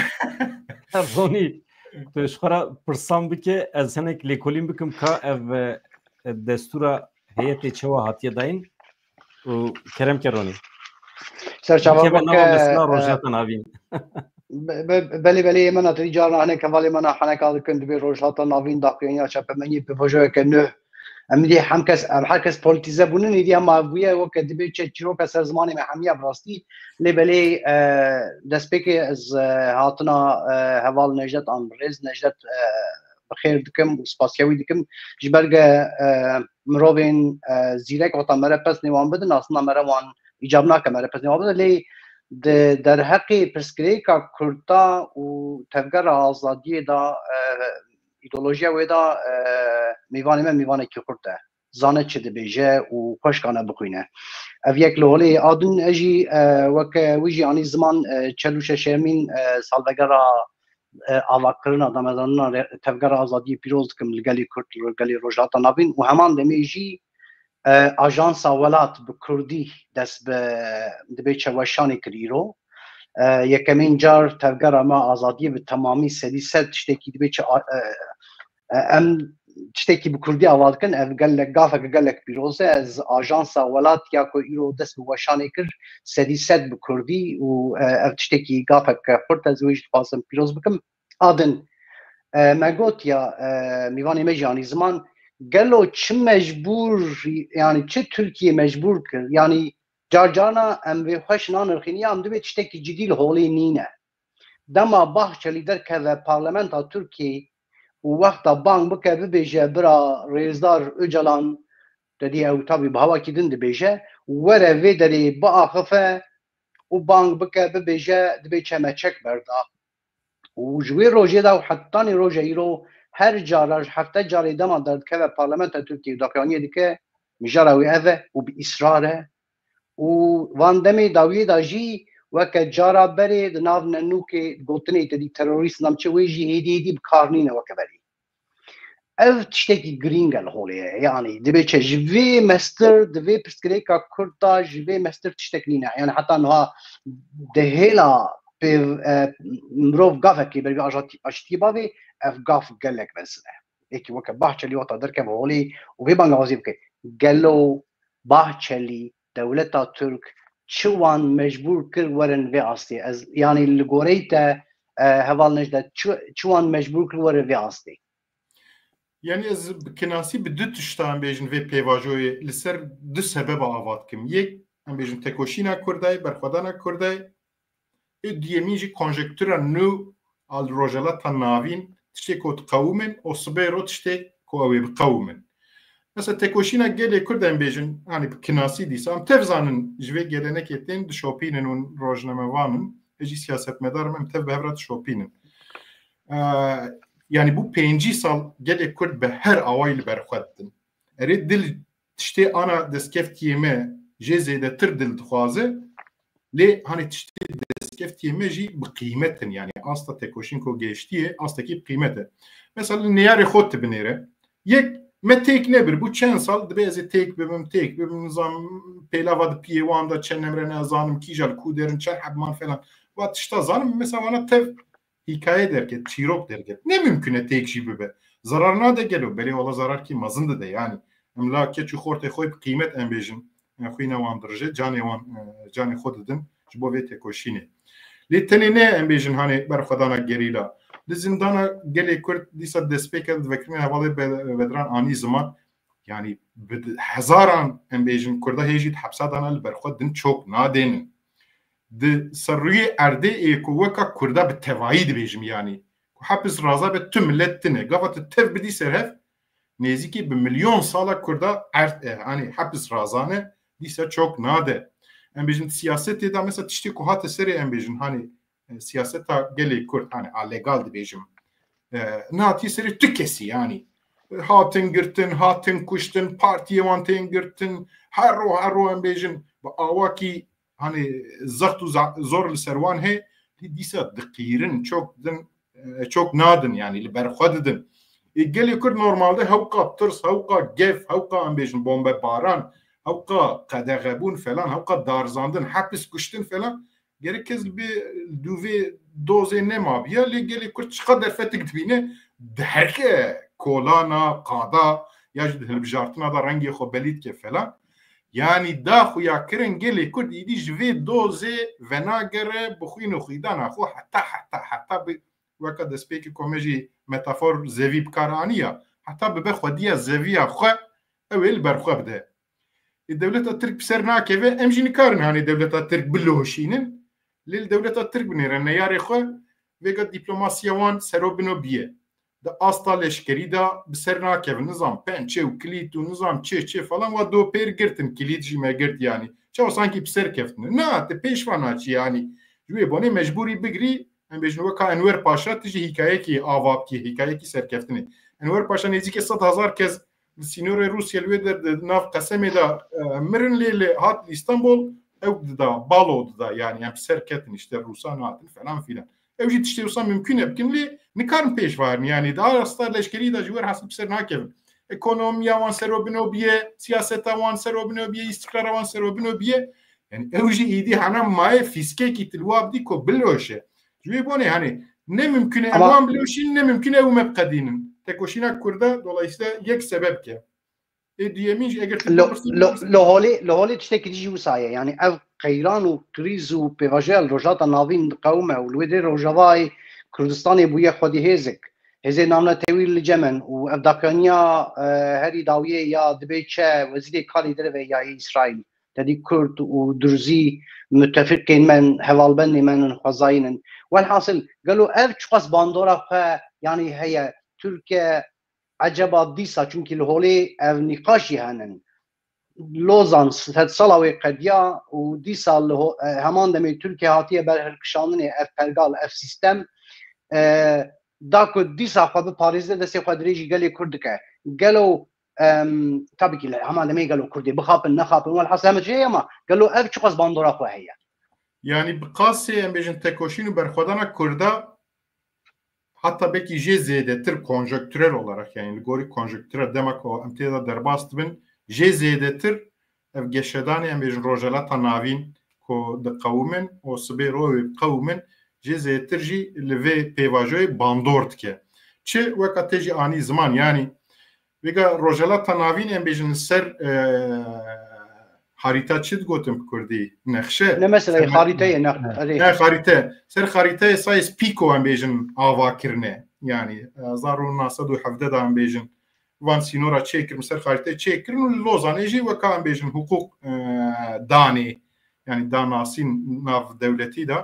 Ronî, tu ji xwe re pirsan bike, ez hinek lêkolîn bikim ka ev, e, destûra heyetê çawa hatiye dayîn û kerem ke Ronî. Serçava Bikeve nava mesela Rojhilata Navîn. Be-, be-, belê, belê, ê me na tedî carna hinek hevalê me na heneka dikin, dibê Rojhilata Navîn daxuyaniya çapemeniyê pêvajoyeke nû. Em dî hem kes, em her kes polîtîze bûnin, êdî hema bûye weke dibê çe çîroka ser zimanê me hemiya bi rastî. Lê belê, e, destpêkê ez, e, hatina, e, heval Necdet an rêz Necdet, e, bi xêr dikim û spasiya wî dikim. Ji ber ge, e, mirovên, e, zîrek wexta mere pesnê wan bidin, aslında mere wan îcab nake mere pesnê wan bidin. Lê di derheqê pirsgirêka Kurda û tevgera azadiyê de, e, îdeolojiya wê de, e, mêvanê me mêvanekî xurt e. Zane çi dibêje û xweşkane bixwîne. Ev yek li holê a din e jî, e, weke wî jî anî ziman, e, çel û şeşemîn, e, salvegera, e, avakirina damezrandina re-, tevgera azadiyê pîroz dikim li gelê Kurd, li gelê Rojhilata Navîn û heman demê jî, e, Ajansa Welat bi Kurdî dest bi, dibê çeweşanê kir îro. E, yekemîn car tevgera me azadiyê bi temamî sedî sed tiştekî dibê çi a-, e, e, em tiştekî bi Kurdî ava dikin, ev gelek, gavek gelek pîroz e. Ez Ajansa Welat ya ku îro dest bi weşanê kir, sedî sed bi Kurdî û, e, ev tiştekî gavek xurt e, ez wê jî dixwazim pîroz bikim. A din, e, me gotiya, e, mîvanê me jî anî ziman, gelo çi mecbûr, yanî çi Tirkiye mecbûr kir, yanî car carna em vê xweş nanirxîne, ya em dibê tiştekî cidî li holê nîne. Dema Bahçelî derkeve parlamenta Tirkiyê û wexta bang bike bibêje bira Rêzdar Ocalan, te dî ew tabî bi hawakî din dibêje, were vê derê biaxife û bang bike bibêje dibê çemeçek berda. Û ji wê rojê de û hetanî roja îro her cara ji hefte carê dema derdikeve parlamenta Tirkiyê û daxuyaniyê dike, mijara wê ev e û bi îsrar e. Û van demê dawiyê de jî weke cara berê di nav nenûkê gotinê te dî terorîst nam çi wê jî hêdî hêdî bi kar nîne weke berê. Ev tiştekî girîng e li holê ye. Yanî dibê çi ji vê mestir, di vê pirsgirêka Kurd de ji vê mestir tiştek nîne. Yanî heta niha di hêla pê, e, mirov gavekê ber vê aşatî-, aştiyê bavê ev gav gelek mezin e. Yekî weke Bahçelî wexta derkeve holê û vê bangawazî bike. Gelo Bahçelî, dewleta Tirk çi wan mecbûr kir werin vê astê? Ez, yanî li goreyî te, e, heval Necdet, çi, çi wan mecbûr kir werin vê astê? Yanî ez bi kinasî bi du tişta em bêjin vê pêvajoyê li ser du sebeba ava dikim. Yek, em bêjin tekoşîna Kurdayê, berxwedana Kurdayê, û duyemîn jî konjektura nû a li Rojhilata Navîn, tiştê ku diqewimin û sibê ro tiştê ku ew ê biqewimin. Mesela tekoşîna gelê Kurd em bêjin, hanî bi kinasî dîsa, em tev zanin ji vê gelenekê tên dişopînin û rojnamevan in, ez jî siyasetmedar im, em tev bi hev re dişopînin. Ee, yanî bû pêncî sal gelê Kurd bi her awayî li ber xwe didin. Erê dil tiştê ana destkeftiyê me jê zêdetir dil dixwaze, lê hanê tiştê destkeftiyê me jî bi qîmet in, yanî asta tekoşîn ku gêştiye, astekî bi qîmet e. Mesela li neyarê xwe tu binêre, yek me têk nebir, bû çend sal dibê ez ê têk bibim, têk bibim, nizam pêlava di piyê wan de çend nemre ne zanim, kîja li ku derin, çend hebman falan. Va tişta zanim, mesela wana tev hîkaye derket, çîrok derket. Ne mimkun e têk jî bibe. Zarar nade gelo, belê wala zararkî mezin dide yanî. Em la keç û xortê xwe bi qîmet em bêjin. Em xwîna wan dirije, canê wan, e, canê xwe didin ji bo vê têkoşînê. Lê tenê ne em bêjin hanê berxwedana gerîla. Li zindana gelê Kurd dîsa destpêk e, di vekirinê hevalê Be-, Bedran anî ziman. Yanî bi hezaran em bêjin Kurda hê jî di hepsa dana li ber xwe din çok nadênin. Di ser rûyê erdê ê ku weka Kurda bi tevayî dibêjim yanî. Ku hepis raza be tu millet tine. Gava tu tev bidî ser hev, nêzîkî bi milyon sala Kurda erd, e, hani hepis razane, dîsa çok nade. Em bêjin siyasetê de mesela tiştê ku hate serê em bêjin hani, e, siyaseta gelê Kurd hani a legal dibêjim. E, nehatiye serê tu kesî yani. E, hatin girtin, hatin kuştin, partiyê wan tên girtin, her ro, her ro em bêjin bi awakî hani zext û za-, zor li ser wan heye, lê dîsa diqîrin, çok din, e, çok nadin yani li ber xwe didin. E, gelê Kurd normalde hewqa tirs, hewqa gef, hewqa em bêjin bombebaran, hewqa qedexebûn falan, hewqa darzandin, hepis kuştin falan, gerek kes li bê, li dûvê dozê nemabiya, lê gelê Kurd çiqa derfetik dibîne, diherike kolana, qada, ya jî di hilbijartina de rengê xwe belî dike falan. Yani da xuyakirin gelê Kurd îdî ji vê dozê venagere bi xwîn û xwîdana xwe heta, heta, heta bi weka destpêkê ku me jî metafor zevî bi kar aniya, heta bibe xwediya zeviya xwe, ew ê li ber xwe bide. Ê dewleta Tirk bi ser nakeve, em jî nikarin hanê dewleta Tirk biloşînin. Lê li dewleta Tirk binêre neyarê xwe, vêga diplomasiya wan sero bino biye. Di asta leşkerî de bi ser nakevin, nizam pençe û kilît û nizam çê çê falan, wa do pêr girtin, kilît jî me girt yani. Çawa sankî bi ser keftine. Na, te pêş ve naçî yani. Ji wê bonê mecbûrî bigirî, em bêjin weka Enwer Paşa, tu jî hîkayekî ava bikî, hîkayekî serkeftinê. Enwer Paşa nêzîkê sed hezar kes li sînorê Rûsya li wê der di nav Qesemê de, e, mirin, lê li hat li Îstanbul ew dida, balo dida yani, em bi ser ketin, işte Rûsan hatin falan filan. Ew jî tiştê wisa mimkûn e bikin, lê nikarin pêş ve herin. Yani daha asta leşkerî de ji wer hasil bi ser nakevin. Ekonomiya wan sero bino biye, siyaseta wan sero bino biye, îstikrara wan sero bino biye. Yani ew jî îdî hena maye fîskekî tilwa bidî ku biloşe. Ji wê bonê hani ne mimkûn e em Ama wan biloşîn, ne mimkûn e ew me biqedînin. Tekoşîna Kurda dolayısıyla yek sebeb ke. Ê duyemîn jî eger tu Lo, bipirsî, lo, bipirsî. Li holê, li holê tiştekî dî jî wisa ye. Yani ev qeyran û krîz û pêvajoya li Rojhilata Navîn diqewime û li wê derê Rojavayê Kurdistanê bûye xwedî hêzik. Hêzê navnetewî li cem in û ev daxuyaniya, e, herî dawiyê ya dibê çi, wezîrê karê derve ya yê Îsraîl. Tedî Kurd û Durzî mutefikên me in, hevalbendê me in, xwezayîn in. Welhasil, gelo ev çiqas bandora xwe, yanî heye, Tirkiye eceba dîsa, çunkî li holê ev nîqaş jî henin. Lozan sed sala wê qediya û dîsa li ho-, e, heman demê Tirkiye hatiye ber hilkişandinê ev pergal, ev sîstem, e, da ku dîsa xwe biparêze, destê xwe dirêjî gelê Kurd dike. Gelo, em, tabii ki li heman demê gelo Kurdê bixapin, nexapin, welhasil heme şey, ama gelo ev çiqas bandora xwe heye? Yani bi qasê em bêjin tekoşîn û berxwedana Kurda, hatta belkî jê zêdetir konjonktürel olarak, yani li gorî konjonktüra dema ku em tê de derbas dibin, jê zêdetir ev geşedanê em bêjin Rojhilata Navîn ku diqewimin û sibê ro wê biqewimin, jê zêdetir jî li vê pêvajoyê bandor dike. Çi weka te jî anî ziman, yani vêga Rojhilata Navîn em bêjin li ser, e, harîta çi digotin bi kurdî? Nexşe. Ne mesela, harîteyê, ne, erê. Ne, harîte. Ser harîteyê sayê Pîko em bêjin ava kirine. Yani, e, hezar û neh sed û hevdeh de em bêjin van sînora çêkirin, ser harîteyê çêkirin û li Lozanê jî weka em bêjin hiqûq, e, danê. Yani danasîn nav dewletî de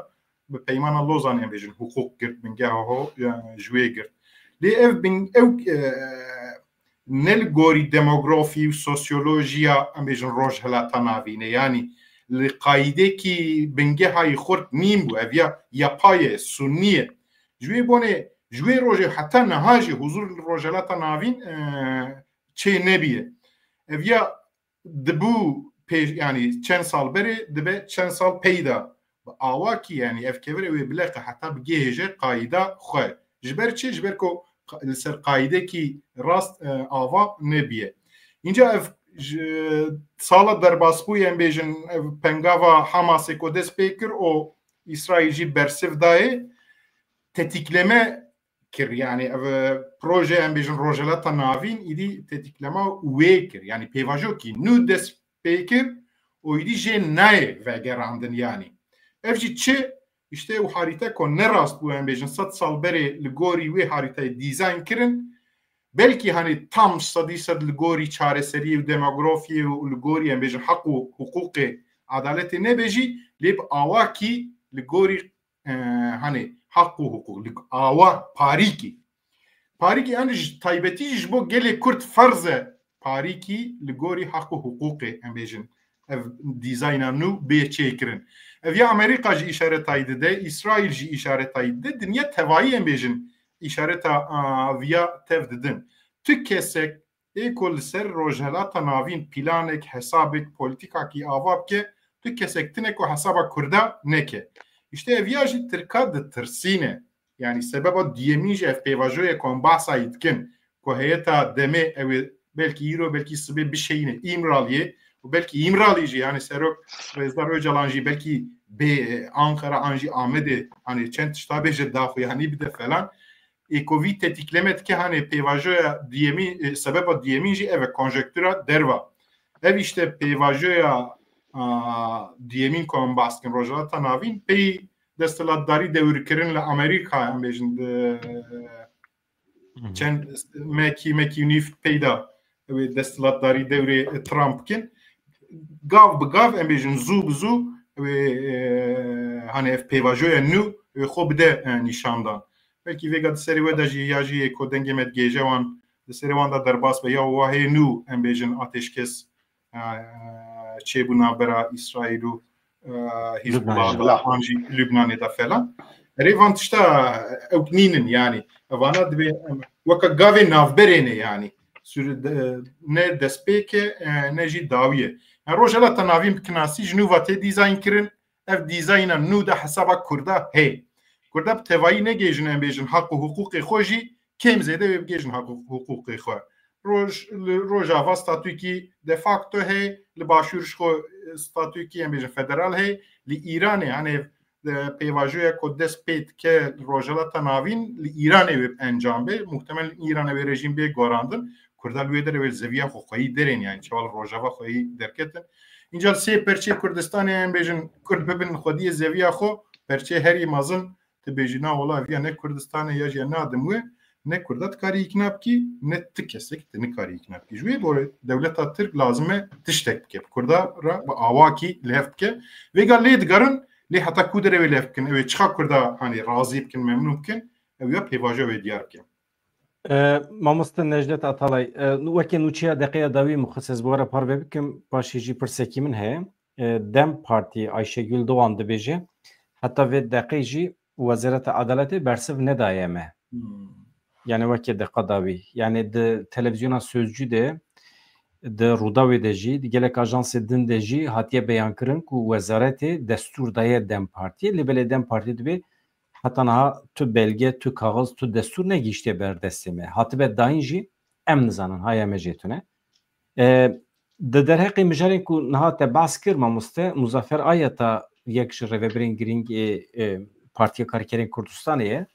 bi peymana Lozanê em bêjin hiqûq girt, bingeha ho, e, ji wê girt. Lê ev bin-, ew, e, ne li gorî demografî û sosyolojiya, em bêjin, Rojhilata Navîn e. Yanî li qayîdekî bingehayî xurt nîn bû. Ev ya yapay e, sunî ye. Ji wê bonê, ji wê rojê heta niha jî huzur li Rojhilata Navîn, e, çê nebîye. Ev ya dibû pêş, yanî çend sal berê dibe çend sal peyda. Bi awakî, yanî ev kevir ew ê bileqe heta bigihêje qayîda xwe. Ji ber çi? Ji ber ku qa-, li ser qayîdekî rast, e, ava nebiye. Înca ev ji sala derbasbûyê, em bêjin, ev pengava Hamasê ku dest pê kir û Îsraîl jî bersiv dayê, tetikleme kir. Yanî ev, e, proje, em bêjin, Rojhilata Navîn îdî tetiklema wê kir. Yanî pêvajokî nû dest pê kir û îdî jê nayê vegerandin yanî. Ev jî çi? Îşte ew harîte ku ne rast bû, em bêjin, sed sal berê li gorî wê harîteyê dîzayn kirin. Belkî hani tam sedî sed li gorî çareseriyê û demografiyê û li gorî, em bêjin, heq û hiqûqê, edaletê nebe jî, lê bi awakî li gorî, e, hani heq û hiqûq, li awa parîkî. Parîkî, yani ji taybetî jî ji bo gelê Kurd ferz e parîkî li gorî heq û hiqûqê, em bêjin, ev dîzayna nû bê çêkirin. Ev ya Amerîka jî îşaretayî dide, Îsraîl jî îşaretayî dide, dinya tevayî, em bêjin, îşareta, a, viya tev didin. Tu kesek ê ku li ser Rojhelata Navîn planek, hesabek, polîtîkakî ava bike, tu kesek tine ku hesaba Kurda neke. Îşte ev ya jî Tirka ditirsîne. Yani sebeba duyemîn jî ev pêvajoya ku em behsa yî dikin, ku heyeta demê ew ê belkî îro, belkî sibê bişeyîne Îmraliyê û belkî Îmralî jî, yani Serok Rêzdar Ocalan jî belkî bê Ankara an jî Amedê, hani çend tişta bêje daxuyanî bide falan. Ê ku vî tetikleme dike, hani pêvajoya duyemîn, e, sebeba duyemîn jî ev e, konjektûra derva. Ev işte pêvajoya, a, duyemîn ku em behs dikin, Rojhilata Navîn, pey desthilatdarî dewirkirin li Amerîka, em bêjin, di, Hı hı. çend mekî, mekî û nîv peyda wê desthilatdarî dewrê Trump kin. Gav bi gav, em bêjin zû bi zû wê, e, hani ev pêvajoya nû wê xwe bide, e, nîşandan. Belkî vêga di serê we de jî ya jî yê ku dengê me digêje wan, di serê wan de derbas be ya wa hê nû, em bêjin, ateşkes, e, çêbû navbera Îsraîl û, e, Hizbullah, Hizbullah. An jî Lubnanê de falan. Erê van tişta ewk nînin, yani. Evana dibê em weka gavê navberê ne, yani. Sür-, de-, ne destpêk e, e, ne jî dawî ye. Yani Rojhilata Navîn bi kinasî ji nû ve tê dîzayn kirin. Ev dîzayna nû de hesaba Kurda heye. Kurda bi tevayî negêjin, em bêjin, haq û hiqûqê xwe jî kêm zêde wê bigêjin haq û hiqûqê xwe. Roj-, li Rojava statûkî de facto heye, li Başûr ji xwe statûkî, em bêjin, federal heye. Li Îranê, hani, e, pêvajoya ku dest pê dike li Rojhilata Navîn, li Îranê wê bi encam be. Muhtemelen Îranê wê rejîm bê gorandin. Kurda li wê derê wê li zeviya xwe xweyî derên, yani çawa li Rojava xweyî derketin. Înca li sê perçê Kurdistanê, em bêjin, Kurd bibin xwediyê zeviya xwe, perçê herî mezin, tu bêjî, na wela, ev ya ne Kurdistanê ya jî ya nadim wê, ne Kurda dikarî îkna bikî, ne ti kesek tu nikarî îkna bikî. Ji wê borê dewleta Tirk lazim e tiştek bike. Bi Kurda re bi awakî lêv bike. Vêga lê digerin, lê heta ku derê wê lêv bikin? Ew ê çiqa Kurda, hani, razî bikin, memnûn bikin? Ew ya pêvajoya wê diyar bike. E, mamoste Necdet Atalay, e, weke nûçeya deqeya dawî min xwest ez bi we re parve bikim, paşê jî pirsekî min heye. E, DEM Partî, Ayşegül Doğan dibêje, heta vê deqê jî Wezareta Edaletê bersiv nedaye me. Hmm. Yani weke deqa dawî. Yani di televizyona Sözcü de, di Rûdawê de jî, di gelek ajansê din de jî hatiye beyankirin ku wezaretê destûr daye DEM Partiyê, lê belê DEM Partî dibê heta niha tu belge, tu kaxiz, tu destûr negihîştiye ber destê me. Hatibe dayîn jî em nizanin, haya me jê tune. E, di derheqê mijarên ku niha te behs kir, mamoste, Muzaffer Ayata, yek ji rêvebirên girîng ê, e, Partiya Karkerên Kurdistanê ye.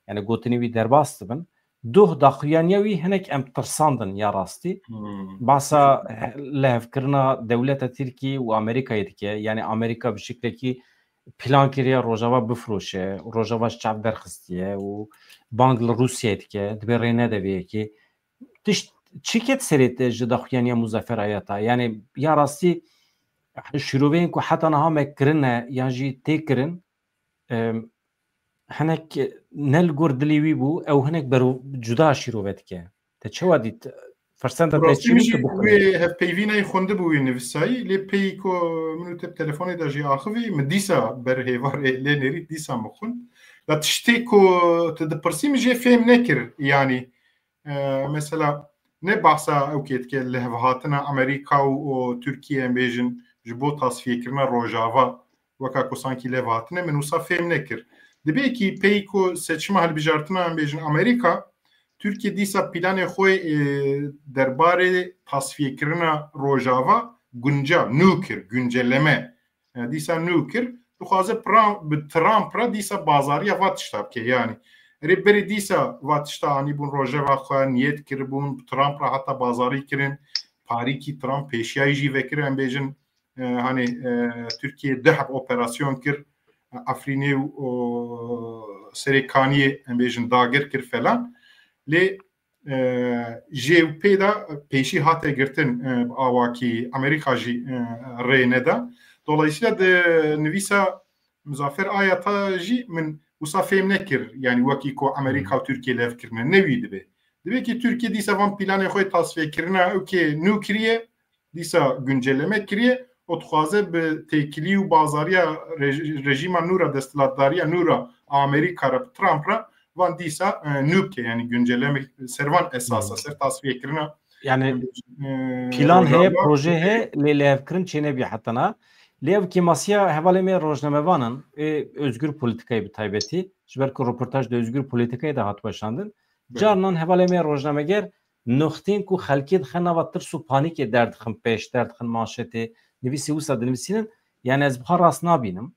Yani gotinê wî derbas dibin. Doh daxuyaniya wî hinek em tirsandin ya rastî. Hmm. Bahsa lehevkirina dewleta Tirkî û Amerîkayê dike. Yani Amerîka bi şiklekî plan kiriye Rojava bifiroşe, Rojava ji çav derxistiye û bang li Rûsyayê dike, dibê rê nede vê yekê. Tişt çi ket serê te ji daxuyaniya Muzaffer Ayata? Yani ya rastî şîroveyên ku heta niha me kirine yan jî tê kirin, em, hinek ne li gor dilê wî bû, ew hinek bero cuda şîrove dike. Te çawa dît? Firsenda te çi bû, tu bixwînî? Wê hevpeyvînayê xwendibû wê nivîsayî, lê peyî ku min û te bi telefonê de jî axivî, min dîsa ber hêvarê lê nêrî, dîsa min xwend. La tiştê ku tu dipirsî, min jê fêm nekir, yanî, e, mesela ne bahsa ew kê dike, lihevhatina Amerîka û, û Tirkiye, em bêjin, ji bo tasfiyekirina Rojava, weka ku sankî lev hatine, min wisa fêm nekir. Dibê kî pey ku seçima hilbijartina, em bêjin, Amerîka, Tirkiye dîsa planê xwe, e, derbarê tasfiyekirina Rojava gunca, nû kir, guncelleme. E, dîsa nû kir. Dixwaze Pra-, bi Trump re dîsa bazariya va tişta bike. Yani, erê berê dîsa va tişta anîbûn rojeva xwe, niyet kiribûn, bi Trump re heta bazarî kirin. Parîkî Trump pêşiyayî jî vekir, em bêjin, e, hani, e, Tirkiye du heb operasyon kir, e, Efrînê û, û Serê Kaniyê, em bêjin, dagir kir falan. Lê, e, jê û pê de pêşî hate girtin, e, bi awakî Amerîka jî, e, rê neda. Dolayısıyla di nivîsa Muzaffer Ayata jî min wisa fêm nekir, yani wekî ku Amerîka û Tirkiye lev kirine, ne wî dibe. Divê ki Tirkiye dîsa van planê xwe tasfiyekirina ewkê nû kiriye, dîsa güncelleme kiriye û dixwaze bi têkilî û bazariya rej-, rejîma nû re, desthilatdariya nû re, Amerîka re, Trump re, van dîsa, e, nû bike, yanî güncelleme ser van esasa, Hmm. ser tasfiyekirina, Yani e, plan heye, Rojava. proje heye, lê lihevkirin çênebiye heta na. Lê ev kêmasiya hevalê me rojnamevan in, ê Özgür Politikayê bi taybetî, ji ber ku roportaj de Özgür Politikayê de hat weşandin. Belê. Carinan hevalê me rojnameger nuxtên ku xelkê dixe nava tirs û panîkê derdixin pêş, derdixin manşetê, nivîsê wisa dinivîsînin, yani ez biha rast nabînim.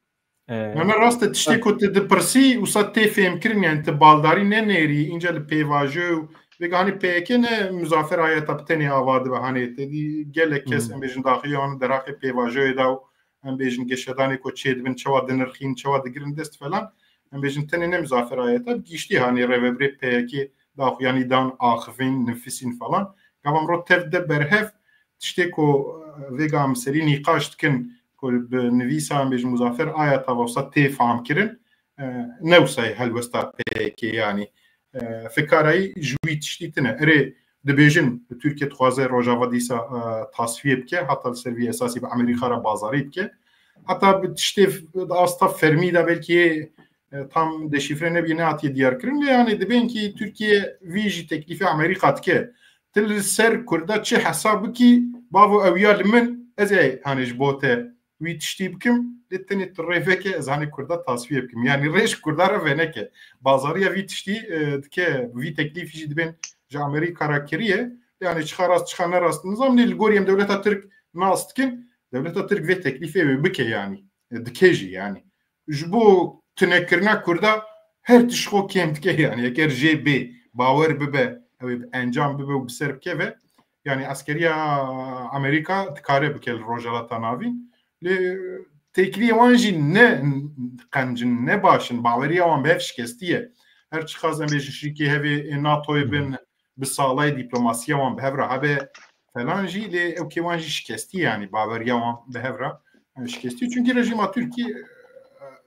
E, Na, na, rast e, tiştê ku tu dipirsî, wisa tê fêmkirin, yani tu baldarî nenêrî, înca li pêvajoyê û vêga hanê P Y K ne Muzaffer Ayata bi tenê ava dibe, hanê te dî gelek kes, Hmm. em bêjin daxuyan derhaqê pêvajoyê da û em bêjin geşedanê ku çêdibin, çawa dinirxîn, çawa digirin dest falan, em bêjin tenê ne Muzaffer Ayata, bi giştî hanê rêvebirê P Y K daxuyanî dan, axivîn, nifisîn falan. Gava em ro tev de berhev, tiştê ku, e, vêga em serî nîqaş dikin, ku bi nivîsa em bêjin Muzaffer Ayata ve wisa tê famkirin, e, ne wisa ye helwesta P Y K, yanî, e, fikarayî ji wî tiştî tine. Erê, dibêjin Tirkiye dixwaze Rojava dîsa, e, tasfiye bike, heta li ser vî esasî bi Amerîka re bazarî bike. Heta bi tiştê f-, di asta fermî de belkî, e, tam deşîfre nebiye, nehatiye diyarkirin. Lê yani dibên ki Tirkiye vî jî teklîfê Amerîka dike. Tu li ser Kurda çi hesab bikî, bavo ew ya li min, ez ê hanê ji bo te wî tiştî bikim, lê tenê tu rê veke, ez hanê Kurda tasfiye bikim. Yani rê ji Kurda re veneke. Bazariya vî tiştî, e, dike, vî teklîfî jî dibên ji Amerîka re kiriye. Yani çixa rast, çixa ne rast nizam, lê li gorî em dewleta Tirk nas dikin, dewleta Tirk vê teklîfê wê bike yani. E, dike jî yani. Ji bo tunekirina Kurda her tişt xwe kêm dike yani. Eger jê bê, bawer bibe, ew ê bi encam bibe û bi ser bikeve, yani eskeriya Amerîka dikare bike li Rojhilata Navîn. Lê têkiliyê wan jî ne qenc in, ne baş in. Baweriya wan bi hev şikestî ye. Her çiqas em bêjin şirîkê hevê ê NATOyê bin, bi salay diplomasiya wan bi hev re hebe falan jî, lê ew kê wan jî şikestî, yani baweriya wan bi hev re, e, şikestî. Çünkü rejîma Tirkî, e,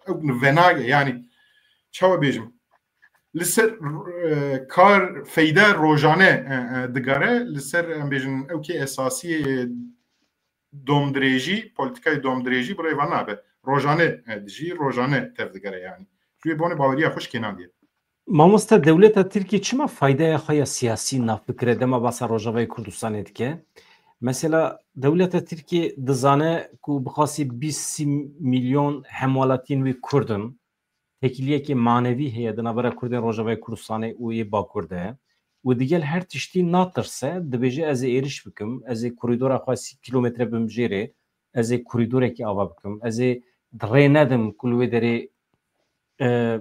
ew venage, yani çawa bêjim, li ser, e, kar feyde rojane, e, e, digere, li ser, em bêjin, ew kê esasî, e, domdirêjî, polîtîkayê domdirêjî bi rêva nabe. Rojane, e, dijî, rojane tev digere yani. Ji wê bonê baweriya xwe şikênandiye. Mamoste, dewleta Tirkiyê çima faydeya xwe ya siyasî nafikire dema basa Rojavayê Kurdistanê dike? Mesela dewleta Tirkiyê dizane ku bixwasî bîst sî milyon hemwelatiyên wî Kurd in, têkiliyekê manevî heye di navbera Kurdên Rojavayê Kurdistanê û yê Bakur de. Û digel her tiştî natirse, dibêje ez ê êriş bikim, ez ê korîdora xwe sî kilometre bim jêrê, ez ê korîdorekî ava bikim, ez ê rê nedim ku li wê derê, e,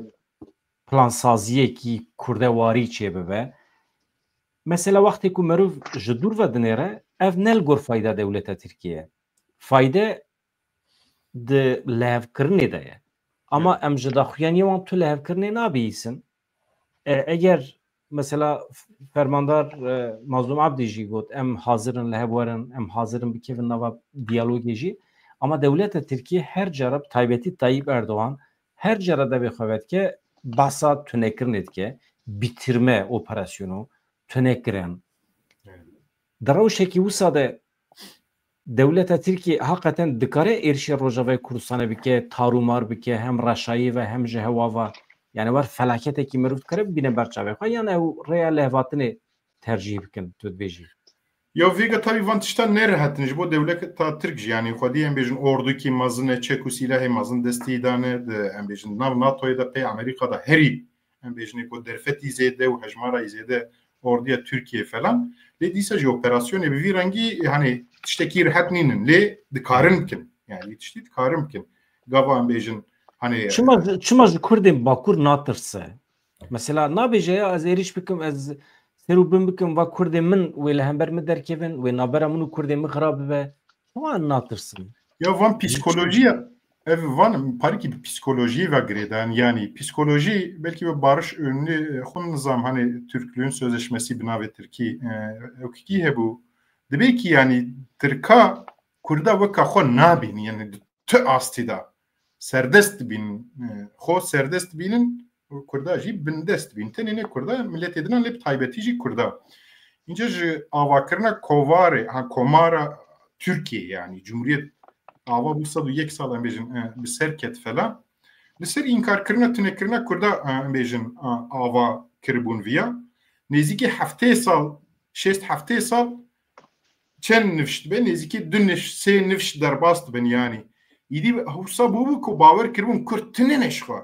plansaziyekî kurdewarî çêbibe. Mesela wextê ku meriv ji dûr ve dinêre, ev ne li gor fayda dewleta Tirkiyê ye. Fayde di lihevkirinê de ye. Ama Evet. em ji daxuyaniyê wan tu lihevkirinê nabihîsin. E, eger mesela f-, fermandar, e, Mazlûm Abdî jî got, em hazir in li hev werin, em hazir in bikevin nava diyalogê jî. Ama dewleta Tirkiyê her cara, bi taybetî Tayyip Erdogan, her cara devê xwe vedike, behsa tunekirinê dike, bitirme operasyonu, tunekirin. Evet. Di rewşekî wisa de dewleta Tirkiyê heqeten dikare êrişê Rojavayê Kurdistanê bike, tarûmar bike, hem reşayê ve hem ji hewa ve. Yani wer felaketekî meriv dikare bibîne ber çavê xwe, yan ew rêya lihevhatinê tercîh bikin, tu dibêjî? Ya vêga tabî van tiştan nerehet in ji bo dewleta Tirk jî, yani xwedî em bêjin ordûkî mezin e, çek û sîlehê mezin destî dane, di, em bêjin nav NATOyê de pê Amerîka de herî, em bêjinê ku derfetî zêde û hejmara zêde ordiya Tirkiyê falan. Lê dîsa jî operasyonê bi vî rengî, hani tiştekî rehet nînin, lê dikarin bikin. Yani vî tiştî dikarin bikin. Gava em bêjin, hani Çima, çima ji Kurdên Bakur natirse? Mesela nabêje ya ez êrîş bikim, ez ser û bin bikim, va Kurdên min wê li hember min derkevin, wê navbera min û Kurdên min xirab bibe. Çima natirsin? Ya van psîkolojiya, ev van parîkî bi psîkolojiyê ve girêdan, yani psîkolojî belkî bi Barış Önlü, e, xwe nizam, hani Türklüğün Sözleşmesi bi navê Tirkî, e, ewkî hebû. Dibê ki yani Tirka Kurda weka xwe nabînin, yani tu astî de serdest dibînin, e, xwe serdest dibînin, Kurda jî bindest bîn. Tenê ne Kurda, miletê dinan lê bi taybetî jî Kurda. Înce ji avakirina kovarê, ha, komara Tirkiye, yanî Cumhuriyet ava bû sed û yek sal em bêjin, e, bi ser ket falan. Li ser înkarkirina, tunekirina Kurda, e, em bêjin, e, ava kiribûn viya. Nêzîkî heftê sal, şêst heftê sal çend nifş dibe? Nêzîkî du nifş, sê nifş derbas dibin yanî. Îdî hewsa bûbû ku bawer kiribûn Kurd tune ne ji xwe.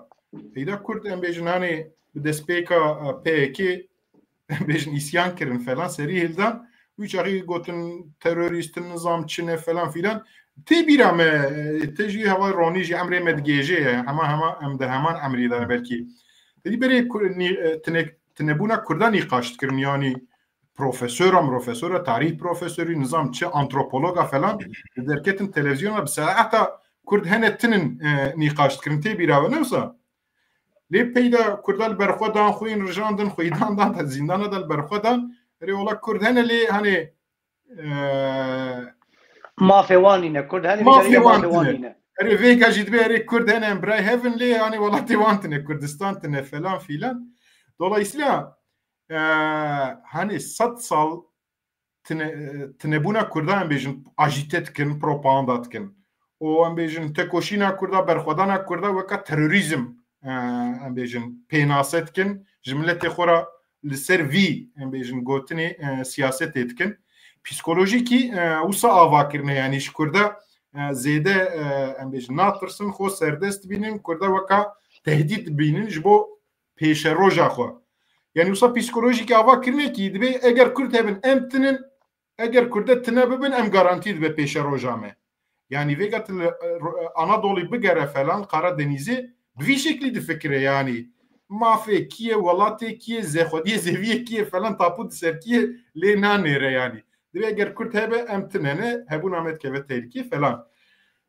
Peyda Kurd em bêjin hanê bi destpêka, e, P Y K em bêjin îsyan kirin falan, serî hildan. Wî çaxî gotin terorîst in, nizam çi ne falan filan. Tê bîra me, e, te jî heval ronî jî emrê me digêje ye. Hema hema em di heman emrî de ne belkî. Te dî berê Kur-, nî-, e, tine-, tinebûna Kurda nîqaş dikirin, yanî profesora, profesora, tarîh profesorî, nizam çi, antropologa falan, li derketin televizyona bi saeta Kurd hene tinin, e, nîqaş dikirin, tê bîra we ne wisa? Lê peyda Kurda li berxwe dan, xwîn rijandin, xwîdan dan, te zîndana de li berxwe dan. Erê wala Kurd hene lê, hanê, e, Mafê wan nîne. Kurd hene, mafê wan tine. Erê vêga jî dibe, erê Kurd hene, em birayê hev in lê, hanê, welatê wan tine, Kurdistan tine falan filan. Dolayısıyla, e, hanê sed sal tine-, e, tinebûna Kurda em bêjin ajîte dikin, propaganda dikin. Û em bêjin tekoşîna Kurda, berxwedana Kurda weka terorîzm, e, em bêjin pênase dikin. Ji miletê xwe re li ser vî, em bêjin, gotinê, e, siyasetê dikin. Psîkolojîkî, e, wisa ava kirine, yanî ji Kurda, e, zêde, e, em bêjin, natirsin, xwe serdest dibînin, Kurda weka tehdît dibînin ji bo pêşeroja xwe. Yanî wisa psîkolojîkî ava kirinekî dibe, eger Kurd hebin em tinin, eger Kurde tine bibin em garantî dibe pêşeroja me. Yanî vêga tu li, e, Anadolî bigere falan, Karadenîzê bi vî şeklî difikire yanî. Mafê kî ye, welatê kî ye, zêxwediyê zeviyê kî ye falan, tapu di ser kî ye lê nanêre yanî. Dibe eger Kurd hebe em tine ne, hebûna me dikeve tehlikê falan.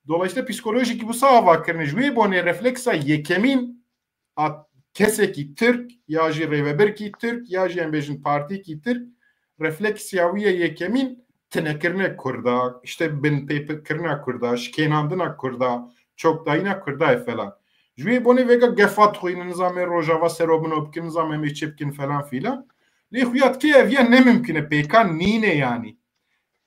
Dolayısıyla psîkolojîkî wisa ava kirine. Ji wê bonê refleksa yekemîn a kesekî Tirk ya jî rêveberkî Tirk ya jî em bêjin partîkî Tirk refleksiya wî ye yekemîn tinekirine Kurda, işte binpêkirina Kurda, şikênandina Kurda, çokdayîna Kurda ye falan. Ji wê bonê vêga gefa dixwînin, nizam ê Rojava serobino bikin, nizam em ê çi bikin falan filan. Lê xuya dike ev ya ne mimkun e, pêkan nîne yanî.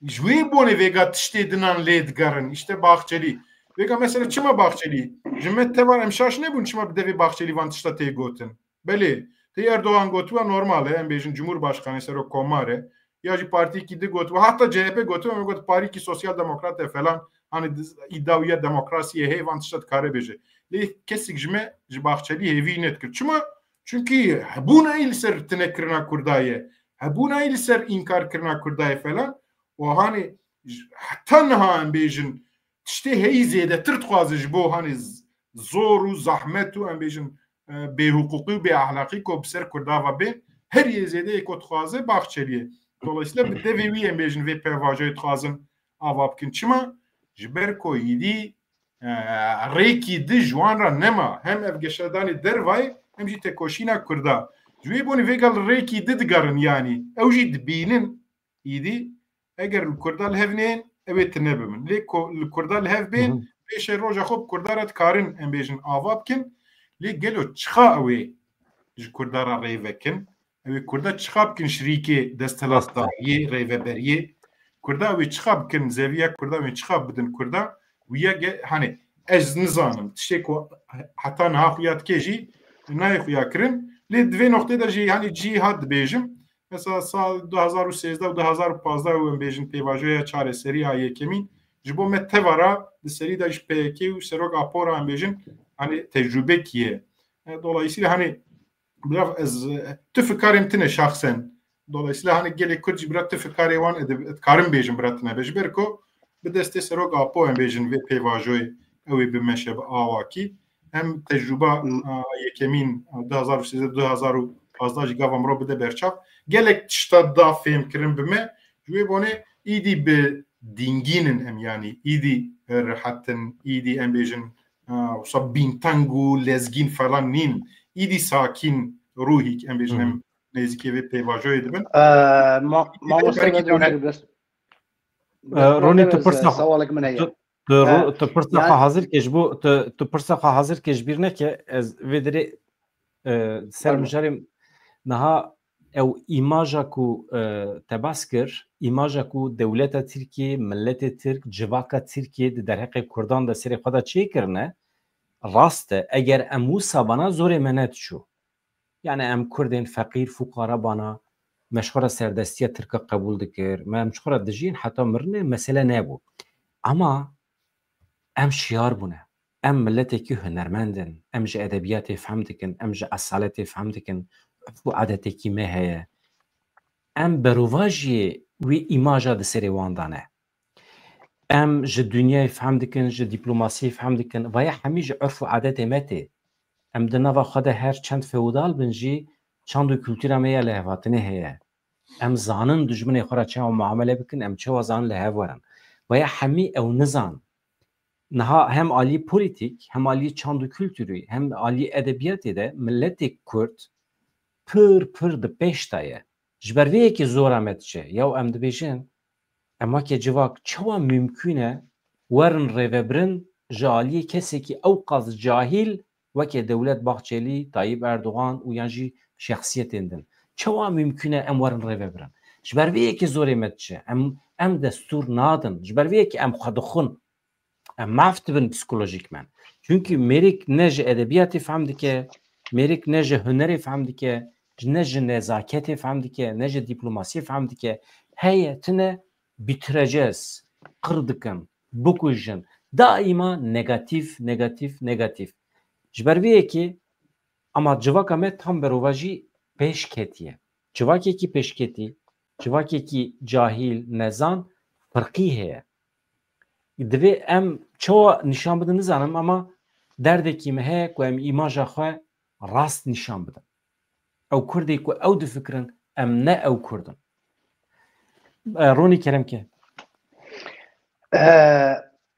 Ji wê bonê vêga tiştê dinan lê digerin. İşte Bahçeli. Vêga mesela çima Bahçeli? Ji me tevan em şaş nebûn çima bi devê Bahçeli van tişta tê gotin. Belê, tê Erdogan gotiwa normal e, em bêjin Cumhurbaşkanı, serok komar e. Ya jî partiyekî di gotiwa, hatta C H P gotiwa, me got parîkî sosyal demokrat e falan. Hani diz-, îdia wî ya demokrasiyê heye, van tişta dikare bêje. Lê kesik ji me, ji Bahçeli hêvî nedikir. Çima? Çünkü hebûna wî li ser tinekirina Kurda ye. Hebûna wî li ser înkarkirina Kurda ye falan. Û hanê j-, heta niha em bêjin tiştê heyî zêdetir dixwaze ji bo hanê z-, zor û zahmet û em bêjin, e, bêhiqûqî û bêahlaqî ku bi ser Kurda ve bên, her yê zêde yê ku dixwaze Bahçelî ye. Dolayısıyla bi devê wî em bêjin vê pêvajoyê dixwazin ava bikin. Çima? Ji ber ku êdî, e, rêkî di ji wan re nema. Hem ev geşedanê dervayê hem jî tekoşîna Kurda. Ji wê bonê vêga li rêkî di digerin yanî. Ew jî dibînin êdî eger li Kurda li hev neyên, ew ê tune bibin. Lê ku li Kurda li hev bên, Hı hı. pêşê roja xwe bi Kurda re dikarin em bêjin ava bikin. Lê gelo çiqa ew ê ji Kurda re rê vekin? Ew ê Kurda çiqa bikin şirîkê desthilatdariyê, rêveberiyê? Kurda ew ê çiqa bikin, zeviya Kurda ew ê çiqa bidin Kurda? Wiya ge-, hani ez nizanim. Tiştê ku heta niha xuya dike jî nayê xuya kirin. Lê di vê noqtê de jî hani cî hat dibêjim. Mesela sal du hezar û sêzdeh û du hezar û pazdeh û em bêjin pêvajoya çareserî a yekemîn ji bo me tevara di serî de ji P Y K û Serok Apo re em bêjin hani tecrûbekî ye. E, dolayısıyla hani biraz ez, e, tu fikarên tine şahsen. Dolayısıyla hani gelê Kurd jî bira tu fikarê wan ed-, dikarim bêjim bira tine be. Ji ber ku bi destê Serok Apo em bêjin vê pêvajoyê ew ê bimeşe bi awakî. Hem tecrûba, Hı. a, yekemîn, a, du hezar û sêzdeh du hezar û pazdeh jî gava mirov bide berçav. Gelek tişta da fêmkirin bi me. Ji wê bonê îdî bi dingîn in em, yanî îdî, e, rehet in, îdî em bêjin, e, wisa bînteng û lezgîn falan nîn. Îdî sakîn ruhîk em bêjin Hı hı. em nêzîkê vê pêvajoyê dibin. E, ma-, Îdî mamoste belkî Bedran dewlet her bes. E, Ronî, tu pirsa xwe, sawalek min heye. Tu, tu, Ha, tu pirsa xwe hazir ke ji bo, tu, tu pirsa xwe hazir ke ji bîr neke, ez vê dirê E, ser mijarê niha ew îmaja ku, e, te bas kir, îmaja ku dewleta Tirkiyê, miletê Tirk, civaka Tirkiyê di derheqê Kurdan de serê xwe de çêkirine, rast e. Eger em wisa bana zorê me nediçû. Yani em Kurdên feqîr, fuqara bana, me ji xwe re serdestiya Tirka qebûl dikir, me em ji xwe re dijîn heta mirinê mesele nebû. Ama em şiyar bûne. Em miletekî hunermend in. Em ji edebiyatê fehm dikin, em ji esaletê fehm dikin. Urf û adetekî me heye. Em berovajiyê wî îmaja di serê wan de ne. Em ji dinyayê fehm dikin, ji dîplomasiyê fehm dikin. Vaya hemî ji urf û adetê me tê. Em di nava xwe de her çend feodal bin jî çand û kultura me ya lihevhatinê heye. Em zanin dijminê xwe re çawa muamele bikin, em çawa zanin li hev werin. Vaya hemî ew nizan. Niha hem alî polîtîk, hem alî çand û kulturî, hem alî edebiyatê de miletê Kurd pir, pir di pêş de ye. Ji ber vê yekê zora me diçe. Yaw em dibêjin, em weke civak çawa mimkûn e werin rêvebirin ji aliyê kesekî ewqas cahîl weke Dewlet Bahçelî, Tayyip Erdogan û yan jî şexsiyetên din? Çawa mimkûn e em werin rêvebirin? Ji ber vê yekê zorê me diçe. Em, em destûr nadin. Ji ber vê yekê em xwe dixwin. Em maf dibin psikolojîkmen. Çunkî mêrik ne ji edebiyatê fehm dike, mêrik ne ji hunerê fehm dike, ne ji nezaketê fehm dike, ne ji dîplomasiyê fehm dike. Heye tine bitireceğiz, qir dikin, bikujin. Daîma negatîf, negatîf, negatîf. Ji ber vê yekê, ama civaka me tam berovajî pêş ketiye. Civakekî pêşketî, civakekî cahîl, nezan, firqî heye. Divê em çawa nîşan bidin nizanim, ama derdekî me heye ku em îmaja xwe rast nîşan bidin. Ew Kurdê ku ew difikirin, em ne ew Kurd in. E, Ronî, kerem ke. E,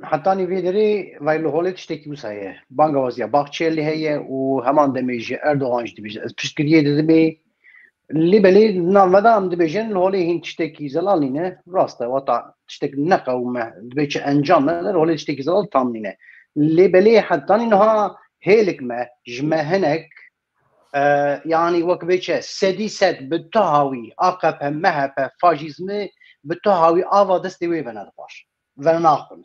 hetanî vê derê vay li holê tiştekî wisa ye. Bangawaziya Bahçelî heye û heman demê jî Erdogan jî dibêje, ez piştgiriyê didimê. Lê belê di nav me de em dibêjin, li holê hîn tiştekî zelal nîne. Rast e, wata tiştek neqewime, dibê çi encam nede, li holê tiştekî zelal tam nîne. Lê belê hetanî niha hêlik me, ji me hinek, e, yanî wek vê çi sedî sed bi tu hawî A K P, M H P, faşîzmi bi tu hawî ava destê wê venedixwaş, venaxwin.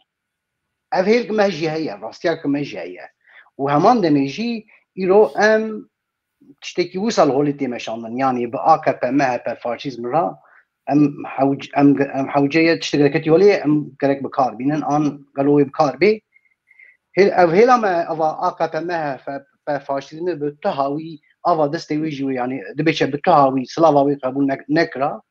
Ev hêlk me jî heye, rastiya ki me jî heye. Û heman demê jî îro em tiştekî wisa li holê tê meşandin. Yanî bi A K P, M H P, faşîzm re em hewc-, em, em hewceye tiştek derketî holê em gerek bi kar bînin, an gelo wê bi kar bê. Hêl-, ev hêla me, eva A K P, M H P, faşîzmê bi tu hawî ava destê wê jî wê, yanî dibê çi bi tu hawî silava wê qebûl ne-, nekira.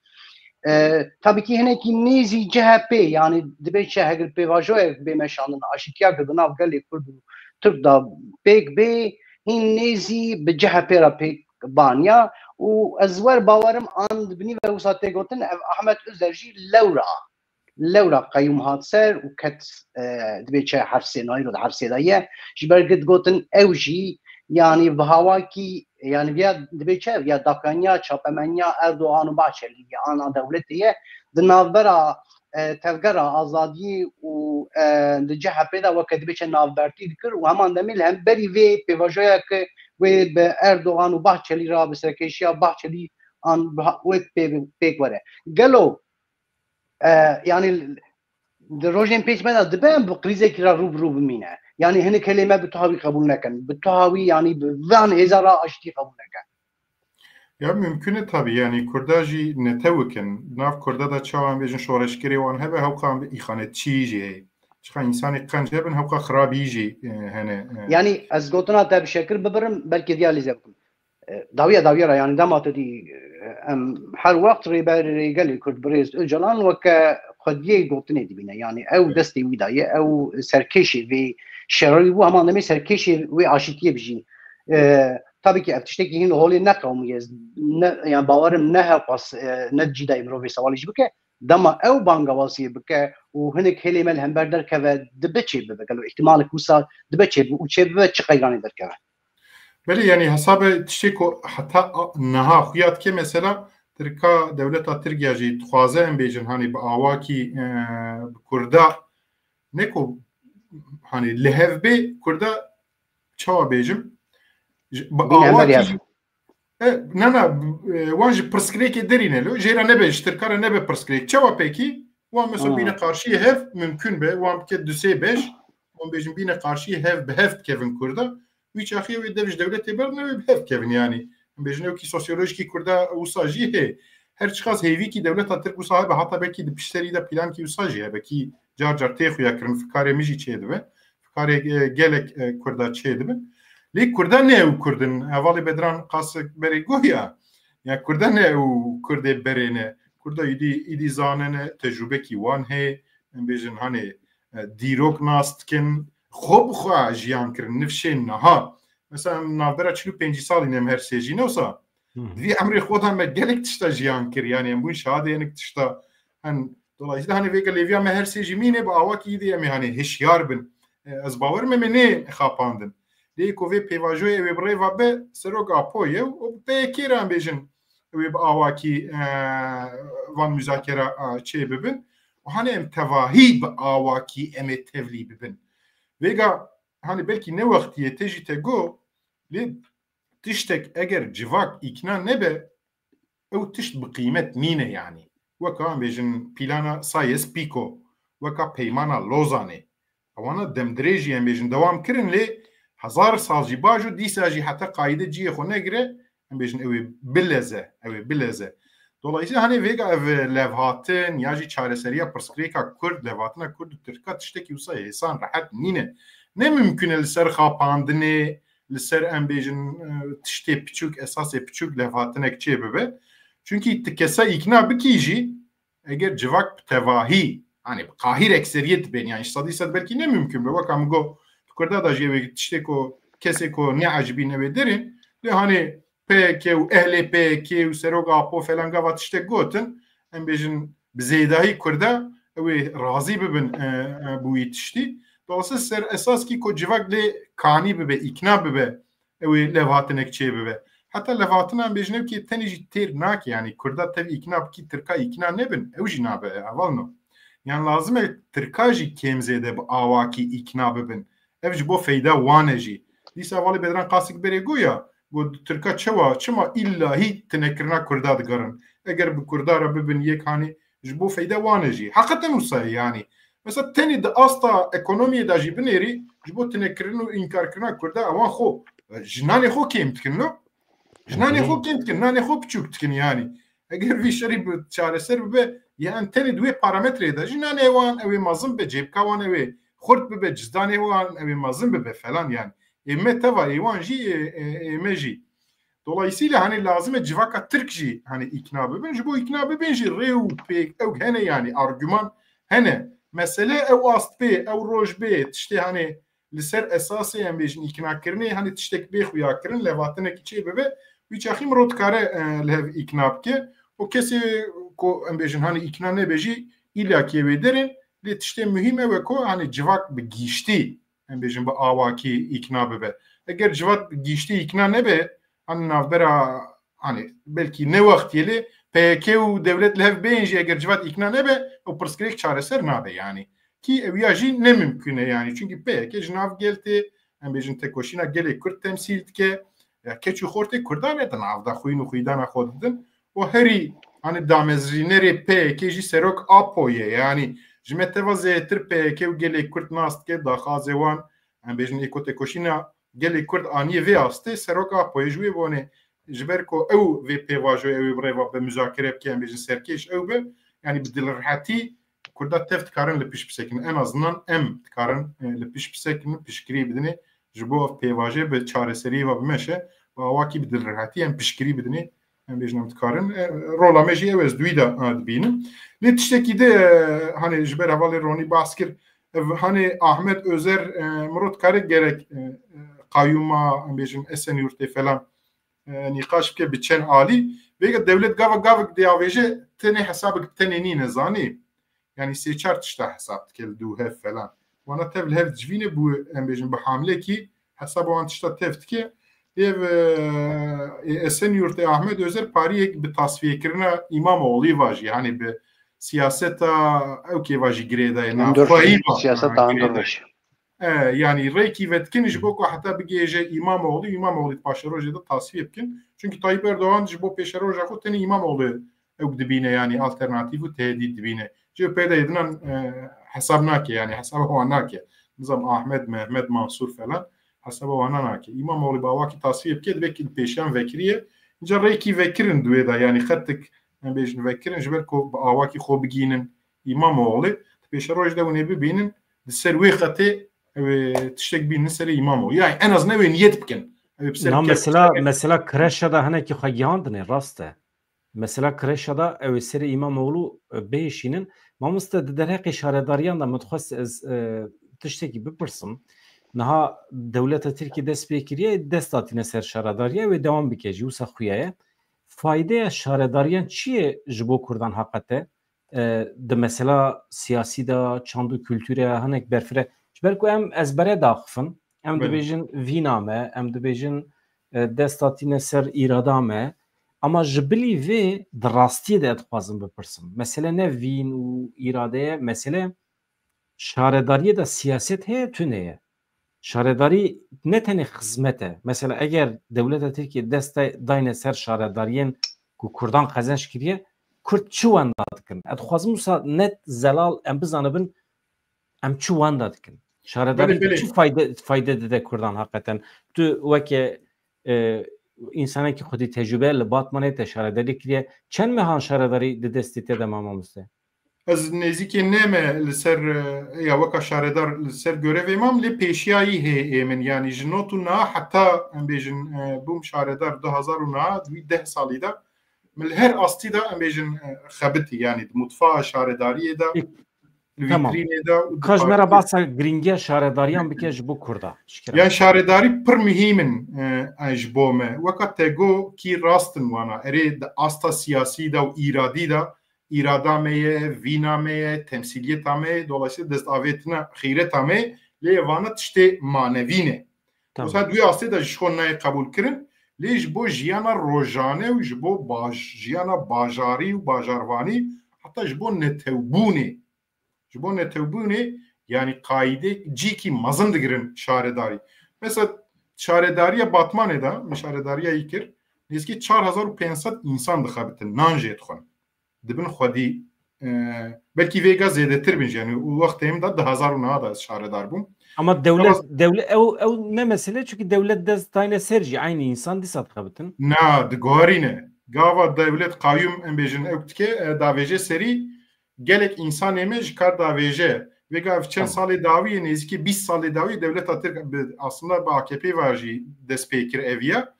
E, tabî kî hinekî nêzî C H P, yanî dibê çi heger pêvajoyek bê meşandin, aşîtiya ku di nav gelê Kurd û Tirk de pêk bê, hîn nêzî bi C H P re pêk baniya û ez wer bawerim an di binî ve wisa tê gotin, ev Ahmet Özer jî lewra lewra qeyûm hat ser û ket, e, dibê çi hefsê nayî ro di hefsê de ye. Ji ber ku digotin ew jî, yanî bi hawakî, yanî viya dibê çi, viya dakaniya çapemeniya Erdogan û Bahçelî ye, ana dewletê ye, di navbera, e, tevgera azadiyê û, e, di C H P de weke dibê çi navbertî dikir û heman demê li hemberî vê pêvajoya ku wê bi Erdogan û Bahçelî re, bi serkêşiya Bahçelî an bi ha-, wê pê-, pêk were. Gelo E, yanî di rojên pêş me de dibe em bi krîzekî re rû bi rû bimîne. Yanî hinek hêlê me bi tu hawî qebûl nekin. Bi tu hawî, yanî bi van hêza re aştî qebûl nekin. Ya mimkûn e tabî, yanî Kurda jî netewik in. Nav Kurda de çawa em bêjin şoreşgerê wan hebe, hewqa em bi îxanetçî jî heye. Çiqa însanê qenc hebin, hewqa xirabî jî, e, hene, e. Yanî ez gotina te bi şekir bibirim, belkî diyalîze bikim. E, dawiya dawiya re, yanî dema tu dî, e, em her wext rêberê gelê Kurd birêz Ocalan weke xwediyê gotinê dibîne. Yanî ew Evet. destê wî daye, ew serkêşê vê şerê bû, heman demê serkêşê wê aşîtiyê bijî. E, tabî ki ev tiştekî hîn holê neqewimiye. Ne, yani bawerim ne hewqas, e, ne cîdayê mirovê sewalî jî bike. Dema ew bangawaziyê bike û hinek hêlê me li hember derkeve, dibe çê bibe. Gelo îhtimalek wisa dibe çê bibe û çê bibe çi qeyranê derkeve? Belê, yanî hesabê tiştê ku heta a-, niha xuya dike, mesela Tirka, dewleta Tirkiya jî dixwaze em bêjin, hanî bi awakî, e, bi Kurda, ne ku, hanî li hev bê Kurda, çawa bêjim, Bîne me hev. E, na, na, e, wan ji pirsgirêkê derîne lo. Jê re nebe, ji Tirka re nebe pirsgirêk. Çawa pekî? Wan mesela bîne qarşiyê hev, mimkun be. Wan bike du sê beş. Wan bêjin bîne qarşiyê hev, bi hev dikevin Kurda. Wî çaxiyê wê dev ji dewletê berdin, wê bi hev kevin yanî. Em bêjin ew kî sosyolojikî Kurda wisa jî hê. Her çiqas hêvîkî dewleta Tirk wisa hebe, hata belkî di pişt serî de plankî wisa jî hebe kî car car tê xuya kirin, fikarê min jî çêdibe. Fikarê, e, gelek, e, Kurda çêdibe. Lê Kurda ne ew Kurd in. Hevalê Bedran qasek berê goya. Ya Kurda ne ew Kurdê berê ne. Kurda îdî, îdî zanene, tecrûbekî wan heye. Em bêjin hanê, e, dîrok nas dikin. Xwe bi xwe jiyan kirin, nifşên niha. Mesela em navbera çil û pêncî salî ne em her sê jî ne wisa. Hı hı. Di vî emrê xwe de me gelek tişta jiyan kir. Yanî em bûn şahidê hinek tişta. Hen, dolayısıyla hani vêga lêviya me her sê jî mîne bi awakî dê em ê hani hişyar bin. E, ez bawer me me nê xapandin. Lê ku vê pêvajoyê ew ê bi rê ve be, serok Apo ye û bi P Y K re em bêjin ew ê bi awakî, e, van muzakera, e, çê bibin. Û hani em tevahî bi awakî em ê tevlî bibin. Vêga hani belkî ne wextiyê te jî te got, lê tiştek eger civak îkna nebe, ew tişt bi qîmet nîne yanî. Weka em bêjin plana Sykes-Picot, weka peymana Lozanê. Ewana demdirêjî em bêjin dewam kirin lê hezar sal jî bajo dîsa jî heta qayîde cihê xwe negire, em bêjin ew ê bileze, ew ê bileze. Dolayısıyla hani vêga ev levhatin ya jî çareseriya pirsgirêka Kurd, levhatina Kurd û Tirka tiştekî wisa hêsan rehet nîne. Ne mimkun e li ser xapandinê, li ser em bêjin, e, tiştê piçûk, esasê piçûk levhatinek çê bibe. Çunkî ti kesa îkna bikî jî, eger civak bi tevahî, hani bi qahîr ekseriyet bên, yani sedî sed belkî ne mimkun be. Weka min got, di Kurda da jî ew ê tiştê ku kesê ku neecibîn ew ê derin, lê hani P Y K û ehlê P Y K û serok Apo falan gava tiştek gotin, em bêjin bi zêdahî Kurda ew ê razî bibin, e, e, bi wî tiştî. Dolayısıyla ser esas kî ku civak lê kanî bibe, îkna bibe, ew ê levhatinek çê bibe. Heta levhatina em bêjin ew kê tenê jî têr nake, yanî Kurda tev îkna bikî, Tirka îkna nebin, ew jî nabe, hevalno. Yan lazim e Tirka jî kêm zêde bi awakî îkna bibin. Ev ji bo feyda wan e jî. Dîsa hevalê Bedran qasik berê goya, got Tirka çewa, çima îllahî tinekirina Kurda digerin? Eger bi Kurda re bibin yek hanî ji bo feyda wan e jî. Heqeten wisa ye yanî. Mesela tenê di asta ekonomiyê de jî binêrî, ji bo tinekirin û înkarkirina Kurda ewan xwe, ji nanê xwe kêm dikin, no? Ji nanê xwe kêm dikin, nanê xwe piçûk dikin yanî. Eger vî şerî bi çareser bibe, yan tenê di wê parametrê de ji nanê wan ew ê mezin be, cêbka wan ew ê xurt bibe, cizdanê wan ew ê mezin bibe falan yanî. Ê me teva ê wan jî, ê, ê, ê me jî. Dolayısıyla hani lazim e civaka Tirk jî hani îkna bibin. Ji bo îkna bibin jî rê û pêk ew hene yanî, argüman hene. Mesele ew astpê, ew roj bê, tiştê hani li ser esasê em bêjin îknakirinê, hani tiştek bê xuyakirin, levhatinekî çê bibe, wî çaxî mirov dikare, e, li hev îkna bike. Û kesê ku em bêjin hani îkna nebe jî îlakê wê derin, lê tiştê muhîm ew e ku hani civak bi giştî, em bêjin bi awakî îkna bibe. Eger civak bi giştî îkna nebe, hani navbera, hani belkî ne wextiyê lê P Y K û dewlet li hev bên jî eger civak îkna nebe, ew pirsgirêk çareser nabe yanî. Kî ew ya jî ne mimkun e yanî. Çunkî P Y K ji nav gel tê, em bêjin tekoşîna gelê Kurd temsîl dike. Ya keç û xortê Kurdan e di nav de xwîn û xwîdana xwe didin. Û herî hani damezrînerê P Y K jî serok Apo ye. Yanî ji me teva zêdetir P Y K û gelê Kurd nas dike, daxazê wan, em bêjin êko tekoşîna gelê Kurd aniye vê astê, serok Apo ye. Ji wê bonê, ji ber ku ew vê pêvajoyê ew ê bi rê ve be, muzakere bike, em bêjin serkêş ew be, yanî bi dilrehetî Kurda tev dikarin li pişt bisekin. En azından em dikarin, e, li pişt bisekin, piştgirî bidinê. Ji bo ev pêvaje bi çareseriyê ve bimeşe, bi awakî bi dilrehetî em piştgirî bidinê. Em bêjin em dikarin. E, rola me jî ew ez di wî de, e, dibînim. Lê tiştekî de, e, hani ji ber hevalê Ronî behs kir, ev hani Ahmet Özer, e, mirov dikare gerek, e, e, qayûma, em bêjin Esenyurtê falan, e, nîqaş bike bi çend alî. Vêga dewlet gava gavik diavêje tenê hesabik bi tenê nîne zanî. Yanî sê çar tişta hesab dike li dû hev falan. Wana tev li hev dicivîne bû, em bêjin bi hamlekî hesaba wan tişta tev dike. Ev, e, Esenyurtê Ahmet Özer pariyek bi tasfiyekirina Îmamoğlu'yê va jî, hani bi siyaseta ew kê va jî girêdayê, navxweyî va, siyaseta girêdayê. E, yanî rêkî vedikin ji bo ku heta bigihêje Îmamoğlu, Îmamoğlu paşerojê de tasfiye bikin. Çünkü Tayyip Erdoğan ji bo pêşeroja xwe tenê Îmamoğlu ew dibîne, yanî alternatîf û tehdît dibîne. Ji pê de dinan, e, hesab nake, yanî hesaba wan nake. Nizam Ahmed, Mehmet, Mansur falan hesaba wana nake. Îmamoğlu bi awakî tasfiye bike, divê ki li pêşiyan vekiriye. Înca rêkî vekirin di wê de, yanî xetik, em bêjin vekirin, ji ber ku bi awakî xwe bigînin Îmamoğlu, di pêşeroj de hûn ê bibînin, di ser wê xetê ew ê tiştek bînin serê Îmamoğlu. Yani en azından ew ê niyet bikin. Ew ê bi ser Na kevin mesela, serê mesela kreşa da hinekî xwe gihandinê, rast e. Mesela kreşa da ew ê serê Îmamoğlu, e, bihêşînin. Mamoste, di derheqê şaredariyan de min dixwest ez, e, tiştekî bipirsim. Niha dewleta Tirkî dest pê kiriye, dest datîne ser şaredariya, wê dewam bike jî, wisa xuya ye. Faydeya şaredariyan çi ye ji bo Kurdan heqete? E, di mesela siyasî de, çand û kulturê hinek berfireh. Ji ber ku em ezbere daxifin, em Belê. dibêjin vîna me, em dibêjin, e, dest datîne ser îrada me. Ama ji bilî vê di rastiyê de ez dixwazim bipirsim. Mesele ne vîn û îrade ye, mesele şaredariyê de siyaset heye, tune ye. Şaredarî ne tenê xizmet e. Mesela eger dewleta Tirkiye dest day-, dayne ser şaredariyên ku Kurdan qezenç kiriye, Kurd çi wenda dikin? Ez dixwazim wisa net zelal em bizanibin, em çi wenda dikin? Şaredarî Belê, belê. çi fayde, fayde dide Kurdan heqeten? Tu weke, e, însanekî xwedî tecrûbe li Batmanê te şaredarî kiriye. Çend mehan şaredarî di destê te de ma, mamoste? Ez nêzîkê nê me li ser, e, ya weka şaredar li ser görevê mam, lê pêşiyayî hê ê min. Yanî ji not û niha heta, em bêjin, e, bûm şaredar du hezar û niha, di wî deh salî de min li her astî de, em bêjin, e, xebitî. Yanî di mutfaxa şaredariyê de, Peki. li Tamam. vîtrînê de û di Ka ji me re partiyê. bahsa girîngiya şaredariyan bike ji bo Kurda. Şikira. Yan şaredarî pir muhîm in, e, e, ji bo me. Weka te got kî rast in wana. Erê di asta siyasî de û îradî de îrada me ye, vîna me ye, temsîliyeta me ye, dolayısıyla destavêtina xîreta me ye, lê vana tiştê manevî ne. Tamam. Wisa di wê astê de ji xwe nayê qebûl kirin, lê ji bo jiyana rojane û ji bo baj-, jiyana bajarî û bajarvanî, heta ji bo netewbûnê, ji bo netewbûnê, yanî qayîdê cîkî mezin digirin şaredarî. Mesela şaredariya Batmanê de, min şaredariya yî kir, nêzîkî çar hezar û pênc sed însan dixebitin, nan jê dixwin. Dibin xwedî, e, belkî vêga zêdetir bin, yani û wextê min de du hezar û neh de ez şaredar bûm. Ama dewlet, Ama dewlet, ew, ew ne mesele, çünkü dewlet dest dayne ser jî, aynı insan dîsa dixebitin. Na, diguherîne. Gava dewlet qayûm, em bêjin, ew dike, e, davêje serî, gelek însanê me ji kar davêje. Vêga ev çend Tamam. salê dawiyê, nêzîkî bîst salê dawiyê dewleta Tirk bi, aslında bi A K P ve jî dest pê kir eviya.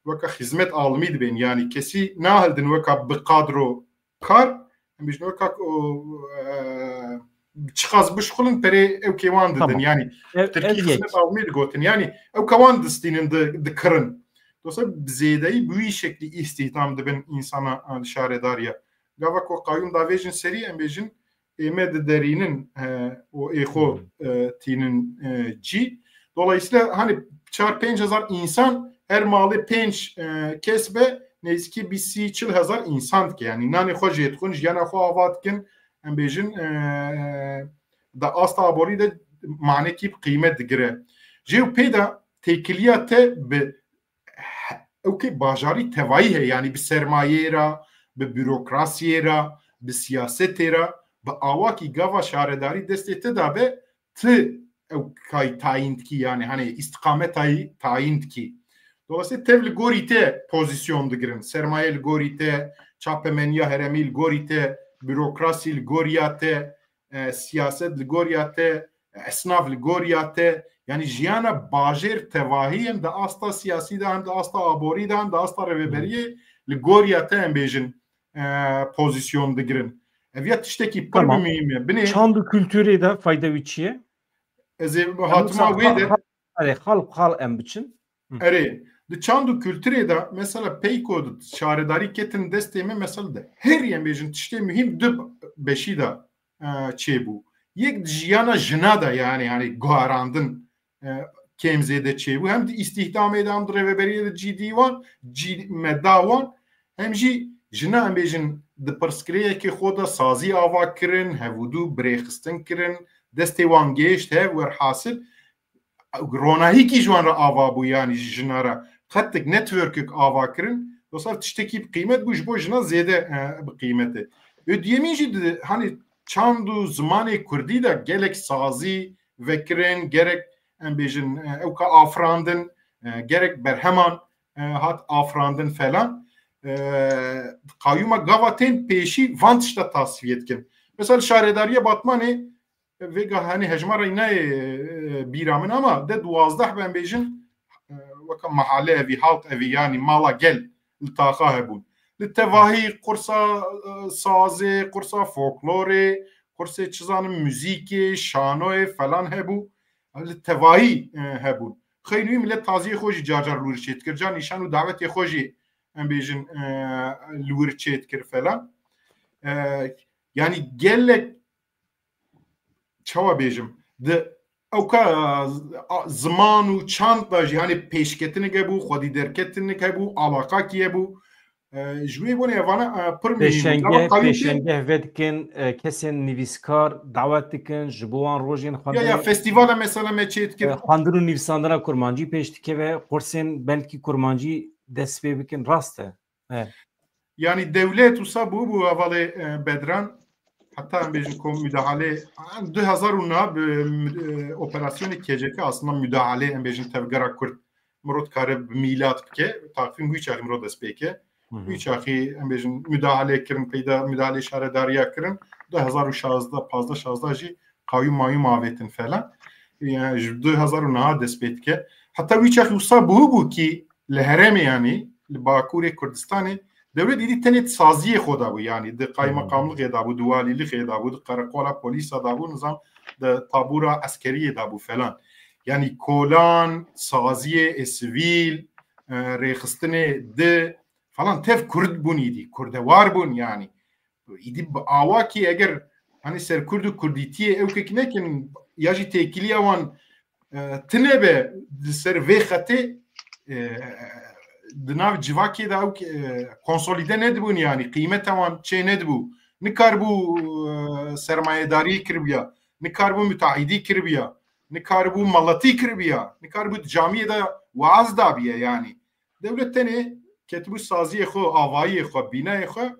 Weka xizmet almî dibên, yani kesî nahildin weka bi kadro kar, em bêjin weka, o, e, çiqas bişxulin perê ew kê wan didin. Tamam. Yani Ev, Tirkî ev yek. xizmet almî digotin. Yani ew ke wan distînin di, dikirin. Dolayısıyla bi zêdeyî bi wî şeklî îstihdam dibin însana, e, li şaredariya. Gava ku qayûm davêjin serî, em bêjin ê me diderînin, e, û ê xwe, Hmm. e, tînin, e, cî. Dolayısıyla hani çar pênc hezar însan her malê pênc, e, kes be, nêzîkî bîst, sî, çil hezar însan dike. Yani nanê xwe jê dixwin, jiyana xwe ava dikin, em bêjin, e, da asta aborî de manekî bi qîmet digire. Jê û pê de têkiliya te bi ew kê bajarî tevayî heye, yanî bi sermayeyê re, bi bürokrasiyê re, bi siyasetê re, bi awakî gava şaredarî destê te de be, ti ew kay tayîn dikî, yanî hani îstiqametayî tayîn dikî. Dolayısıyla tev li gorî te pozîsyon digirin. Sermaye li gorî te, çapemeniya herêmî li gorî te, bürokrasî li goriya te, e, siyaset li goriya te, esnaf li goriya te, yani jiyana bajêr tevahî hem di asta siyasî de, hem di asta aborî de, hem di asta rêveberiyê li goriya te em bêjin, e, pozîsyon digirin. Ev ya tiştekî pir Tamam. muhîm e. Binê Çand û kulturê de fayda wî çi ye? Ez ê Em hatima wisa wê de xal, xal, erê, xal, xal em biçin. Hı. Erê, di çand û kulturê de mesela peyko di şaredarî ketin destê me, mesela de her em bêjin tiştê muhîm du beşî de, e, çêbû. Yek di jiyana jina de, yani, yani guharandin, e, kêm zêde çêbû. Hem di îstihdamê de, hem di rêveberiyê de cî dî wan, cî me da wan. Hem jî jina, em bêjin, di pirsgirêkê xwe de sazî ava kirin, hevûdû birêxistin kirin, destê wan gêşt hev, werhasil ronahîkî ji wan re ava bû, yanî ji jina re xetik, networkik ava kirin, dosa tiştekî bi qîmet bû, ji bo jina zêde, e, bi qîmet e. Û duyemîn jî di, hani çand û zimanê kurdî de gelek sazî vekirin, gerek em bêjin, e, ewka afirandin, e, gerek berheman, e, hat afirandin falan. E, qayûma gava tên pêşî van tişta tasfiye dikin. Mesela şaredariya Batmanê, vêga hani hejmara nayê, e, bîra min ama de duwazdeh ben bêjin, e, weka mahale evî, halk evî, yanî mala gel li taxa hebûn. Li tevahî qursa, e, sazê, qursa folklorê, qursê çi zanim muzîkê, şanoyê falan hebû. Li tevahî, e, hebûn. Xeylî wî millet taziyê xwe jî car car li wir çêdikir. Car nîşan û dawetê xwe jî em bêjin, e, li wir çêdikir falan. E, yanî gelek çawa bêjim, di ewka, a, ziman û çand de jî, hani pêşketinik hebû, xwedî derketinik hebû, alaqakî hebû. E, ji wê bonê evana, e, pir mihîm bû. Pêşengeh, pêşengeh vedikin, e, kesên nivîskar dawet dikin, ji bo wan rojên Ya, ya, xwendinê, festîvala mesela me çêdikir. E, xwendin û nivîsandina kurmancî pêş dikeve, qursên belkî kurmancî dest pê bikin, rast e. Evet. Yanî dewlet wisa bû, bû hevalê, e, Bedran, heta em bêjin ku müdahale, du hezar û neh bi, e, operasyonê K C K aslında müdahale, em bêjin tevgera Kurd, mirov dikare bi mîlat bike, takvîm wî çaxî mirov dest pê ke. Hı hı. Wî çaxî, em bêjin, müdahale kirin, peyda müdahale şaredariya kirin, du hezar û şazdeh, pazdeh şazdeh jî qayûm mayûm avêtin falan. Yani ji du hezar û neh dest pê dike. Heta wî çaxî wisa bû bû ki li herêmê, yanî li Bakurê Kurdistanê, dewlet êdî tenê di saziyê xwe de bû, yanî di qaymeqamlixê de bû, di walîlixê de bû, di qereqola polîsa de bû, nizam di tabûra eskeriyê de bû falan. Yanî kolan, saziyê ê sivîl, e, rêxistinê di falan tev Kurd bûn êdî, Kurdewar bûn yanî. Îdî bi awakî eger hani ser Kurd û Kurdîtiyê ew kek nekin ya jî têkiliya wan, e, tine be di ser vê xetê, e, di nav civakê de ew, e, konsolîde nedibûn, yanî qîmeta wan çê nedibû. Nikaribû, e, sermayedarî kiribiya, nikaribû müteahidî kiribiya, nikaribû maletî kiribiya, nikaribû di camiyê de waaz dabiye yanî. Dewlet tenê ketibû saziyê xwe, avayiyê xwe, bînayê xwe,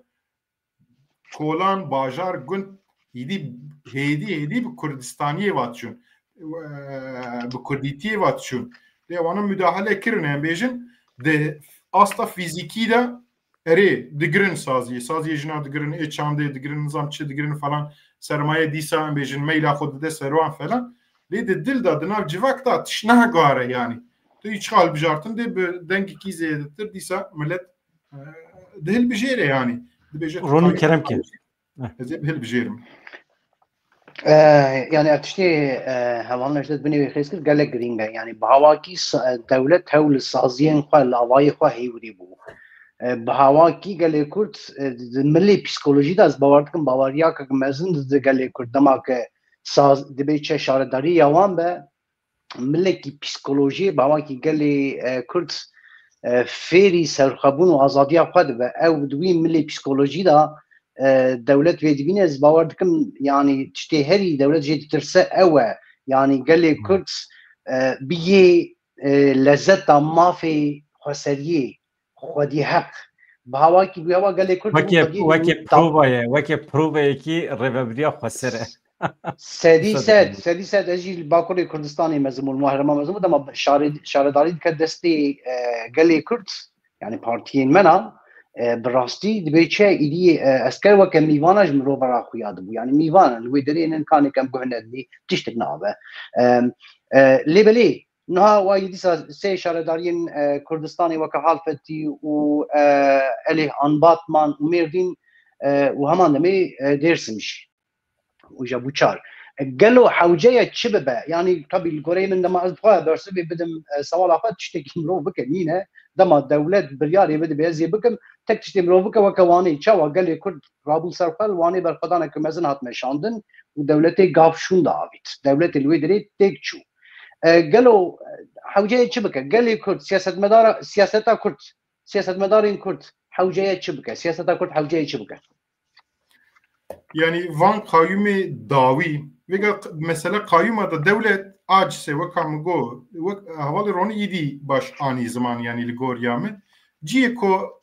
kolan, bajar, gund, hêdî, hêdî, hêdî bi Kurdistaniyê ve diçûn. Eee, bi Kurdîtiyê ve diçûn. Lê wana müdahale kirin, em bêjin, di asta fîzîkî de erê digirin saziyê. Saziyê jina digirin, ê çandê digirin, nizam çi digirin falan. Sermaye dîsa, em bêjin, meyla xwe dide ser wan falan. Lê di dil de, di nav civak de tişt nehegare yanî. Tu yî çiqa hilbijartin dê bi dengekî zêdetir dîsa millet e, di hilbijêre yanî. Dibêje Ronî kerem ke. Ez ê bi hilbijêrim. E, yani ev tiştê, e, hevalin ji te binê wê xêz kir, gelek girîng e. Yani bi hawakî sa-, e, dewlet hewl li saziyên xwe, li avayê xwe hêwirî bû. E, bi hawakî gelê Kurd, e, di milê psîkolojî de ez bawer dikim, baweriyakek mezin di gelê Kurd. Dema ke saz, dibê çi şaredarî ya wan be, milekî psîkolojiyê, bi hawakî gelê, e, Kurd, e, fêrî serxwebûn û azadiya xwe dibe. Ew di wî milê psîkolojî de, e, dewlet wê dibîne. Ez bawer dikim, yanî tiştê herî dewlet jê ditirse ew e. Yanî gelê Kurd, e, bi yê, e, lezeta mafê xweseriyê, xwedî heq. Bi hawakî, bi hewa gelê Kurd Weke, xwedî weke ta- prova ye, weke provayekî rêvebiriya xweser e. Sedî sed, sedî sed ez jî li Bakurê Kurdistanê mezin bûm, li Mahrema mezin bûm, dema şare-, şaredarî dike destê, e, gelê Kurd, yani partiyên me na, e, bi rastî dibê çi îdî, e, esker weke mîvana ji mirova re xuya dibû. Yani mîvan in, li wê derê nin kanê kem guh nedinî, tiştek nabe. E, e, lê belê, niha wa yî dîsa sê şaredariyên, e, Kurdistanê weke Halfetî û, e, Elih Anbatman û Mêrdîn, e, û heman demê, e, Dêrsim jî. Û ja bû çar. E, gelo hewce ye çi bibe? Yanî tabî li goreyê min dema ez dixwe bersivê bidim, e, sewala xwe tiştekî mirov bike nîne. Dema dewlet biryarê bide ez ê bikim, tek tiştê mirov bike weke Wanê. Çawa gelê Kurd rabû ser xwe, li Wanê berxwedaneke mezin hat meşandin û dewletê gav şûn diavît. Dewletê li wê derê têk çû. E, gelo, e, hewce ye çi bike? Gelê Kurd, siyasetmedara, siyaseta Kurd, siyasetmedarên Kurd hewce ye çi bike? Siyaseta Kurd hewce ye çi bike? Yani van qayûmê dawî, vêga q-, mesela qayûma da dewlet acise weka min got, wek hevalê Ronî îdî baş anî ziman, yanî li goriya min. Ciyê ku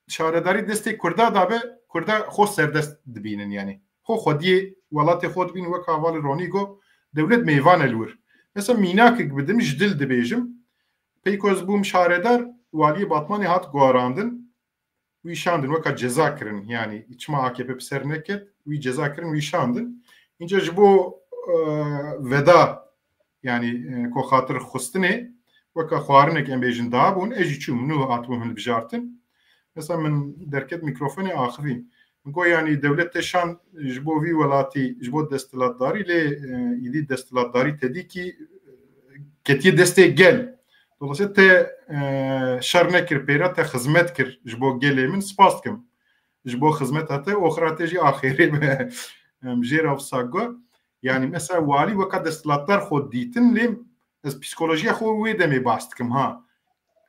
şaredarî destê Kurda dabe, Kurda xwe serdest dibînin, yanî xwe xwediyê welatê xwe dibînin, weka hevalê Ronî got, dewlet mêvan e li wir. Mesela mînakek bidim, ji dil dibêjim. Peyko ez bûm şaredar, waliyê Batmanê hat guharandin. Wî şandin, weka ceza kirin. Yanî çima A K P bi ser neket, wî ceza kirin, wî şandin. Înca ji bo, e, veda, yanî, e, ko xatir xistinê, weka xwarinek em bêjin dabûn, ez jî çûm, nû hatibûm hilbijartin. Mesela min derket mîkrofonê axivî. Min got, yanî dewlet te şand ji bo vî welatî, ji bo desthilatdarî, lê, e, îdî desthilatdarî te dî kî, e, ketiye destê gel. Dolayısıyla te, e, şer nekir pêra, te xizmet kir ji bo gelê min, spas dikim. Ji bo xizmeta te, oxira te jî axêrê be. Em, jê re wisa got. Yanî mesela walî weka desthilatdar xwe dîtin, lê ez psîkolojiya xwe wê demê bas dikim ha.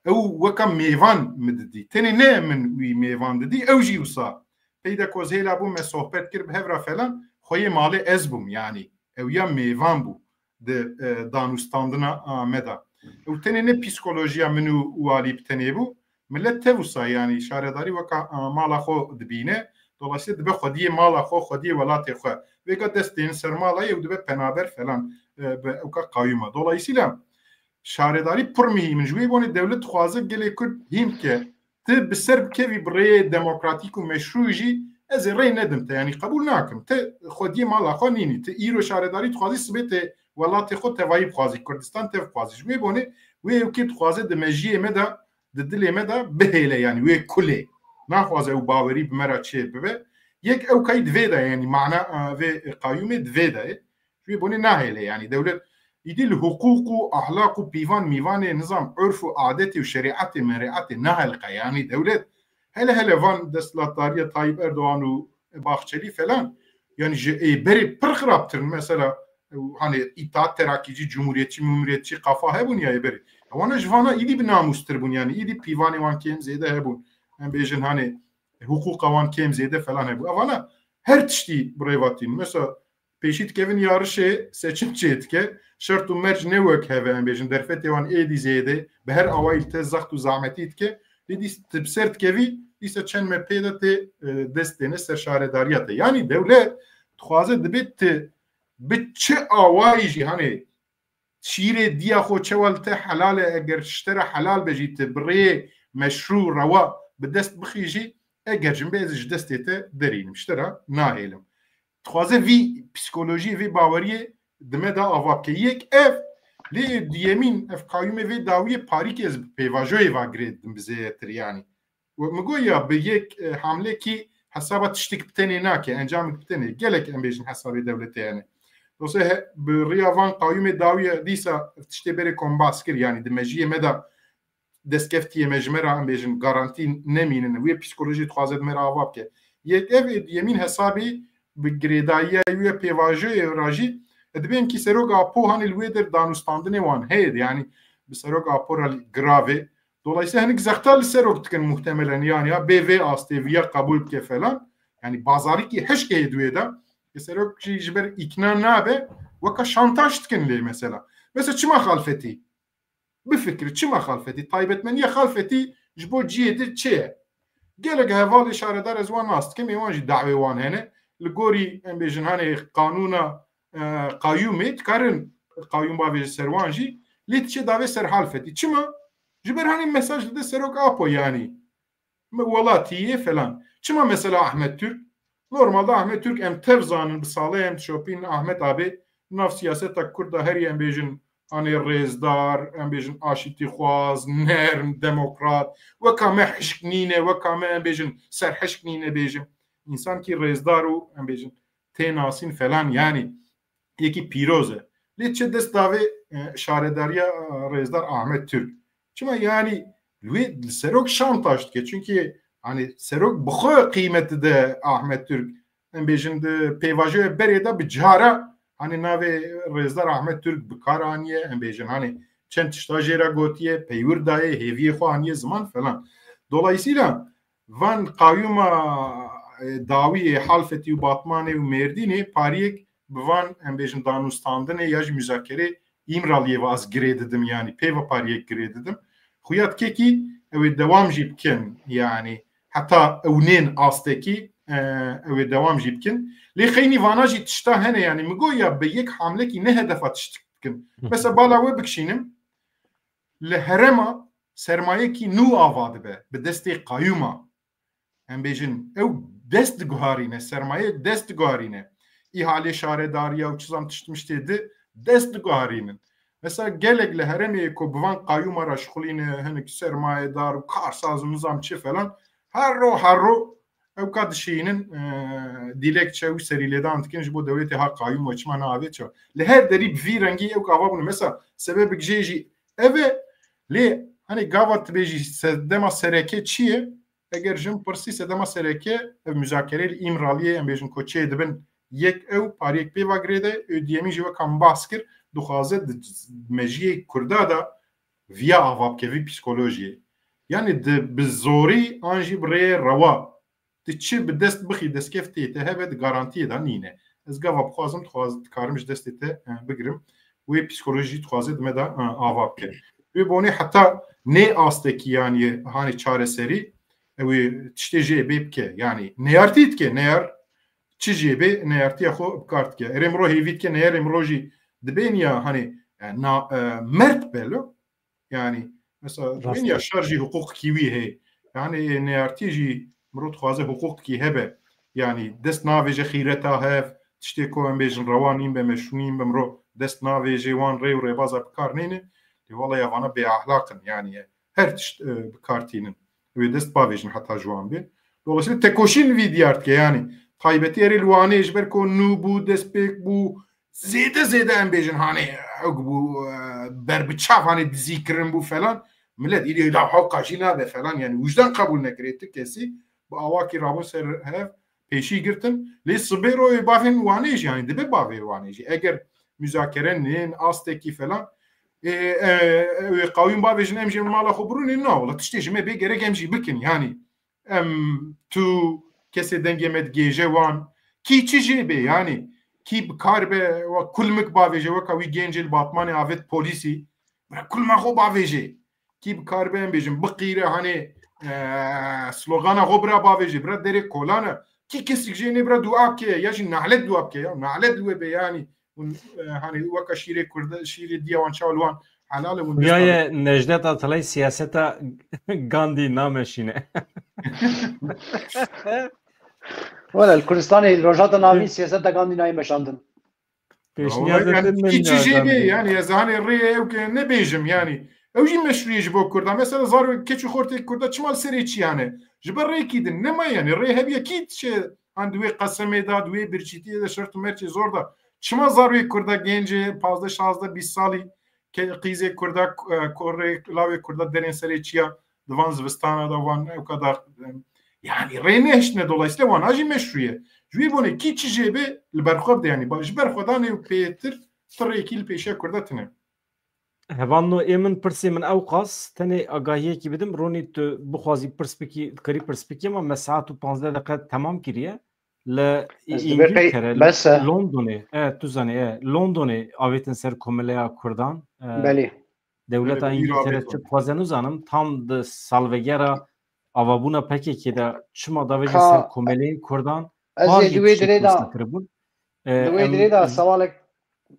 Ew weka mêvan min didî. Tenê ne min wî mêvan didî, ew jî wisa. Peyda ku ez hêla bûm, me sohbet kir bi hev re falan, xweyê malê ez bûm yanî. Ew ya mêvan bû di, e, danûstandina, a, me de. Ew tenê ne psîkolojiya min û walî bi tenê bû. Milet tev wisa, yanî şaredarî weka, a, mala xwe dibîne. Dolayısıyla dibe xwediyê mala xwe, xwediyê welatê xwe. Vêga dest dên ser mala ye û dibe penaber falan, e, bi ewka qayûma. Dolayısıyla şaredarî pir muhîm in. Ji wê bonê dewlet dixwaze gelê Kurd hîn bike. Tu bi ser bikevî bi rêyê demokratîk û meşrû jî, ez ê rê nedim te, yanî qebûl nakim. Te xwediyê mala xwe nînî. Tu îro şaredarî dixwazî, sibê te welatê xwe tevayî bixwazî, Kurdistan tev bixwazî. Ji wê bonê wê ewkê dixwaze di mejiyê me de, di dilê me de bihêle, yanî wê kulê. Naxwaze ew bawerî bi me re çê bibe. Yek ewkayî di vê de, yanî mana, e, vê qayûmê di vê de ye. Ji wê bonê nahêle, yanî dewlet îdî li hiqûq û ahlaq û pîvan mîvanê, nizam, urf û adetê û şerîetê merîetê nahilqe. Yanî dewlet hele hele van desthilatdariya Tayyip Erdogan û Bahçelî falan, yanî ji ê berê pir xirabtir in. Mesela, e, hani îttihat terakîcî, cumhuriyetçî, mumuriyetçî qafa hebûn ya ê berê. Ewana ji vana îdî bi namûstir bûn, yanî îdî pîvanê wan kêm zêde hebûn. Em bêjin hani hiqûqa wan kêm zêde falan hebû. Ewana her tiştî bi rêvatîn. Mesela pêşî dikevin yarişê seçim çê dike. Şert û merc ne wek hev e, em bêjin, derfetê wan êdî zêde, bi her awayî li te zext û zahmetî dike. Lê dîs tu bi ser dikevî, dîsa çend me pê de tê, e, dest têne ser şaredariya te. Yanî dewlet dixwaze, dibê tu bi çi awayî jî, hani şîrê diya xwe çewa li te helal e, eger ji te re helal be jî, tu bi rêyê meşrû, rewa bi dest bixî jî, eger jin be, ez ji destê te derînim, ji te re nahêlim. Dixwaze vî psîkolojiyê, vî baweriyê di me de ava bike. Yek ev, lê duyemîn, ev qayûmê vê dawiyê parîkê ez bi pêvajoyê va girê didim bi zêdetir, yanî. We min got ya, bi yek, e, hamlekî hesaba tiştek bi tenê nake, encamik bi tenê. Gelek em bêjin hesabê dewletê hene. Dolayısıyla he, bi riya van qayûmê dawiye dîsa tiştê berê kombas kir, yanî di mejiyê me de destkeftiyê me ji me re, em bêjin, garantî nemînin. Wê psîkolojî dixwaze di me re ava bike. Yek ev ê, duyemîn hesabî bi girêdayiya wê pêvajoyê re jî, e, dibên kî Serok Apo hanê li wê der danûstandinê wan heye, yanî bi Serok Apo re giravê. Dolayısıyla hinek zexta li Serok dikin muhtemelen, yanî ya bê vê astê viya qebûl bike falan. Yanî bazarîkî hişk heye di wê de. Ê Serok jî ji ber îkna nabe, weka şantaj dikin lê mesela. Mesela çima Xalfetî? Bifikir, çima Xalfetî? Taybetmendiya Xalfetî ji bo cihê di çi ye? Gelek hevalê şaredar ez wan nas dikim, ê wan jî dawê wan hene. Li gorî, em bêjin, hanê qanûna, e, qayûmê dikarin qayûm bavêje ser wan jî, lê diçe davê ser Xalfetî. Çima? Ji ber hanê mesaj dide Serok Apo, yanî me welatî yê falan. Çima mesela Ahmet Türk? Normalde Ahmet Türk em tev zanin, bi salê em dişopînin Ahmet abi nav siyaseta Kurd de herî, em bêjin, hanê rêzdar, em bêjin aşîtîxwaz, nerm, demokrat, weka me hişk nîne, weka me, em bêjin, serhişk nîne bêjin. Însankî rêzdar û, em bêjin, tê nasîn falan, yanî yekî pîroz e. Lê çi dest davê, e, şaredariya, e, rêzdar Ahmet Türk. Çima, yanî wê li Serok şantaj dike. Çunkî, hani, Serok bi xwe qîmet dide Ahmet Türk. Em bêjin di pêvajoya berê de bi cara, hani, navê rêzdar Ahmet Türk bi kar aniye. Em bêjin, hani, çend tişta jê re gotiye, peywir daye, hêviyê xwe aniye ziman falan. Dolayısıyla van qayûma, e, dawiyê Halfetî û Batmanê û Mêrdînê pariyek bi van, em bêjin, danûstandinê ya jî muzakerê Îmraliyê ve ez girê didim, yanî pê ve pariyek girê didim. Xuya dike kî ew ê dewam jî bikin, yanî heta ew nên astekî, e, ew ê dewam jî bikin. Lê xeynî vana jî tişta hene, yanî min got ya bi yek hamlekî ne hedefa tiştik bikin. Mesela bala we bikişînim, li herêma sermayekî nû ava dibe, bi destê qayûma. Em bêjin, ew dest diguharîne, sermaye dest diguharîne. Îhalê şaredariya û çi zam tişt miştê di dest diguharînin. Mesela gelek li herêmê ku bi van qayûma re şixulîne, hinek sermayedar û karsaz û nizam çi falan, her ro, her ro ew ka dişiyînin, e, dîlekçe û serîlêdan dikin ji bo dewletê ha qayûm we çima navê çi. Li her derî bi vî rengî ew ka ava bûne. Mesela sebebek jê jî ev e, lê hani gava tu bêjî sedema sereke çi ye? Eger jin pirsî sedema sereke ev muzakerê li Îmraliyê em bêjin ku çê dibin yek ew pariyek pê va girêde, û diyemîn jî weka min bahs kir, dixwaze di mejiyê Kurda de viya ava bike, vî psîkolojiyê. Yanî di bi zorî an jî bi rêyê rewa. Di çi bi dest bixî, destkeftê te hebe di garantiyê de nîne. Ez gava bixwazim, dixwaz-, dikarim ji destê te, e, bigirim. Wê psîkolojî dixwaze di me de, e, ava bike. Wê bonê heta nê astekî, yanî hanê çareserî, ew ê tiştê jê bê bike. Yanî neyartî dike, neyar çi jê bê, neyartiya xwe bi kar dike. Erê miro hêvî dike, neyar ê miro jî dibên ya, hanê, e, na, e, mert belo. Yanî, mesela, Rast dibên ya e. Şer jî hiqûqekî wî heye. Yanî, neyartî jî miro dixwaze hiqûqekî hebe. Yanî, dest navêje xîreta hev, tiştê ku em bêjin rewa nîn be, meşrû nîn be, miro dest navêje wan rê û rêbaza bi kar neyne. Lê wela ya vana bêahlaq in. Yanî, her tişt, e, bi kar tînin. Wê dest bavêjin heta ji wan bê. Dolayısıyla tekoşîn vî diyar dike. Yanî, taybetî erê li Wanê ji ber ku nû bû, destpêk bû, zêde zêde em bêjin, hanê, ew bû, e, berbiçav, hanê dizî kirin bû falan. Millet îlê da hewqa jî nabe falan, yani wijdan qebûl nekirê ti kesî bi awakî rabûn ser hev pêşî girtin. Lê sibê royê bavên Wanê jî, yani dibe bavê Wanê jî. Eger muzakere nên, astekî falan, e, e, e, qawîm bavêjin em jî mala xwe birûnê, na, wala tiştê ji me bê gerek em jî bikin, yani. Em tu kesê dengê me digêje wan. Kî çi jê bê, yanî kî bi kar be, wa kulmik bavêje, weka wî gencê li Batmanê avêt polîsî, bira kulma xwe bavêje. Kî bi kar be, em bêjin, biqîre, hanê, e, slogana xwe bira bavêje, bira derê kolane. Kî kesik jê nê bira dua bike, ya jî nalet dua bike, ya nalet li we be, yanî. Hûn, e, hani weka şîrê Kurda, şîrê diya wan çawa li wan helal e, hûn desta Xuyaye Necdet Atalay siyaseta Gandhi nameşîne. Wele li Kurdistanê, li Rojhilata Navîn siyaseta Gandhi nayê meşandin. Pêşniyazê Wala, yani, te min çi jê bê, yani, ez hani rê ew ke nebêjim, yani. Ew jî meşrûyê ji bo Kurda. Mesela zarok keç û xortê Kurda çima li serê çiyane? Ji ber rêkî din. Nema yani, rê hebiye kî çi, han di wê qesemê de, di wê birçîtiyê de, şert û merçê zor de. Çima zarokê Kurda gencê pazdeh, şazdeh, bîst salî ke-, qîzê Kurda, e, korê, lawê Kurda derên serê çiya di van zivistana de, van ewka da, e, yani rê nehiştine, dolayısıyla wana jî meşrû ye. Ji wî bonê kî çi jê bê li ber xwe bide, yani ba-, ji ber xwe danê û pêtir ti rêkî li pêşiya Kurda tine. Hevalno ê min, pirsê min ew qas, tenê agahiyekî bidim, Ronî tu bixwazî pirs bikî, dikarî pirs bikî, ama me saet û panzdeh deqe temam kiriye. Li Ez dibê qey-, Îngiltere, bes e. Londonê, e, tu zanî, e, Londonê avêtin ser komeleya Kurdan, e, Belê. Dewleta Belê, Îngiltere çi dixwaze nizanim, tam di salvegera avabûna P K K de çima davêjin Ka ser komeleyên Kurdan, ez ê di wê dirê de, kiribûn. E, di wê em dirê de sewalek,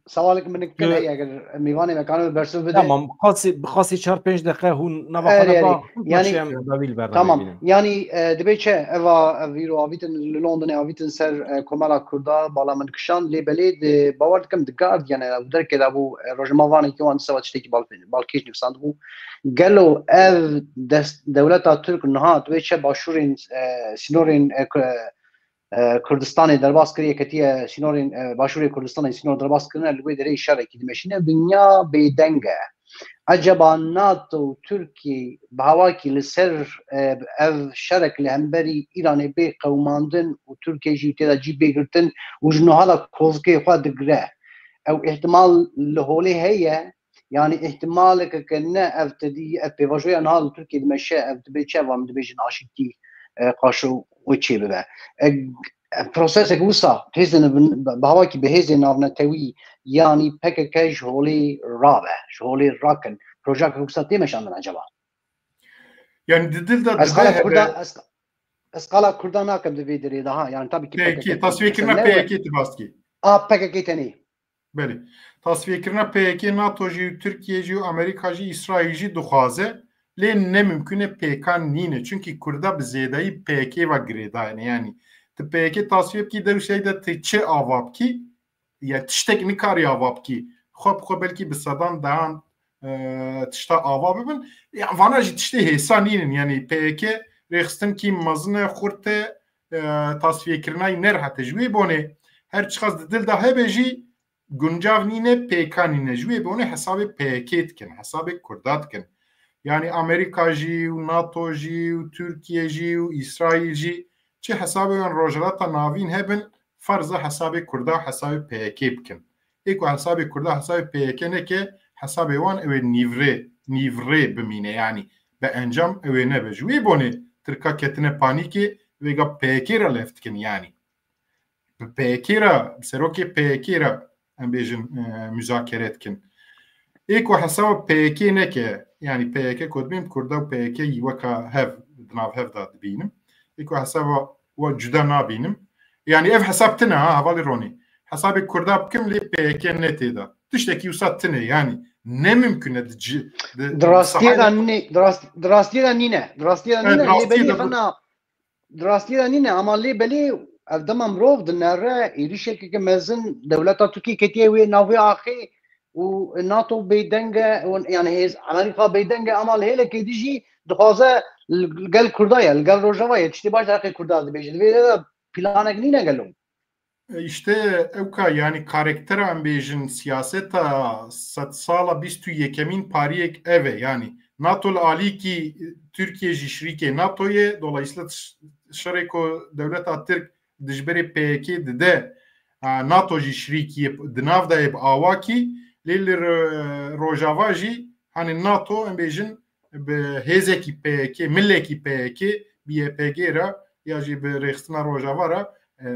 sewalek min Tu- heye, eger mîvanê me kane bersiv bide. Tamam, bi qasî, bi qasî çar pênc deqe hûn nava xwe Erê, de erê. ba, hûn Yani, paşê em dawî li ber de tamam. bibînin. Yani, e, dibê çi? Eva, ev îro avîtin li Londonê avîtin ser, e, komela Kurda, bala min kişand, lê belê di, bawer dikim di Guardian e, û derkê de bû, e, rojnamevanekî wan di seba tiştekî bal-, balkêş nivîsandibû. Gelo ev dest, dewleta Tirk niha dibê çi başûrên, e, sînorên, e, ku-, e, Kurdistanê derbas kiriye, ketiye sînorên, e, Başûrê Kurdistanê sînor derbas kirine, li wê derê şerekî dimeşîne, dinya bêdeng e. Eceba NATO û Tirkiyê bi hawakî li ser, e, ev şerek li hemberî Îranê bê qewimandin û Tirkiye jî tê de cî bê girtin û ji niha de kozikê xwe digire. Ew îhtimal li holê heye, Yanî îhtimaleke ke ne ev tedî, ev pêvajoya niha li Tirkiyê dimeşe, ev dibê çi, ev em dibêjin aşîtî, e, qaşo wê çê bibe. E, e, prosesek wisa hêzên bi, bi hawakî bi hêzên navnetewî yanî P K K ji holê rabe, ji holê rakin. Projeyek wisa tê meşandin acaba? Yani di dil de Ez dibe qala hebe. Kurda, ez, ez qala Kurda nakim di vê derê de ha. Yani tabii ki Peki, P K K tasfiyekirina mesele P Y K tu baskî. A P K K tenê. Belê. Tasfiyekirina P Y K, NATO jî û Tirkiye jî û Amerîka jî, Îsraîl jî dixwaze. Lê ne mimkun e, pêkan nîne. Çunkî Kurda bi zêdayî P Y K ve girêdayine. Yani tu P Y K tasfiye bikî, dew şey de tu çi ava bikî? Ya tiştek nikarî ava bikî. Xwe bi xwe belkî bi sedan dehan, e, tişta ava bibin. Ya vana jî tiştê hêsa nînin. Yani P Y K rêxistinkî mezin e, xurt e, e, tasfiyekirina wî nerhet e. Ji wê bonê her çiqas di dil de hebe jî guncav nîne, pêkan nîne. Ji wê bonê hesabê P Y K dikin, hesabê Kurda dikin. Yani Amerîka jî û NATO jî û Tirkiye jî û Îsraîl jî çi hesabê wan Rojhilata Navîn hebin, ferz e hesabê Kurda, hesabê P Y K bikin. Ê ku hesabê Kurda, hesabê P Y K neke, hesabê wan ew ê nîvrê, nîvrê bimîne, yanî bi encam ew ê nebe. Ji wê bonê Tirka ketine panîkê, vêga P Y K re lef dikin, yanî bi P Y K re, bi serokê P Y K re em bêjin, e, muzakere dikin. Ê ku hesaba P Y K neke, yanî P Y K ku dibînim, Kurda û P Y K yî weka hev, di nav hev de dibînim. Ê ku hesaba we cuda nabînim. Yanî ev hesab tine ha, hevalê Ronî. Hesabê Kurda bikim lê P Y K ne tê de. Tiştekî wisa tine, yanî ne mimkun e di ci-, di, Di rastiyê de sahayê nî-, di rast-, di rastiyê de nîne. Di rastiyê de Evet, nîne, lê rastiyê belê de bu- hena Di rastî de nîne, ama lê belê ev dema mirov dinere, êrîşekeke mezin dewleta Tirkiyê ketiye wê navê axê û NATO bêdeng e, û, yani hêz, Amerîka bêdeng e, ama li hêlekê dî jî dixwaze li gel Kurda ye, li gel Rojava ye, tiştê baş derheqê Kurda dibêje. Di vê de planek nîne gelo? E, işte ewka, yani karaktera em bêjin siyaseta sedsala bîst û yekemîn pariyek ev e. Yani NATO li alîkî Tirkiye jî şirîkê NATO ye. Dolayısıyla ş-, şerê ku dewleta Tirk dijberê P Y K dide, a, NATO jî şirîkî ye, di nav de ye bi awakî. Lê li Ro-, Rojava jî hani NATO em bêjin bi hêzekî P Y K, milekî P Y K, bi Y P G re ya jî bi Rêxistina Rojava re, e,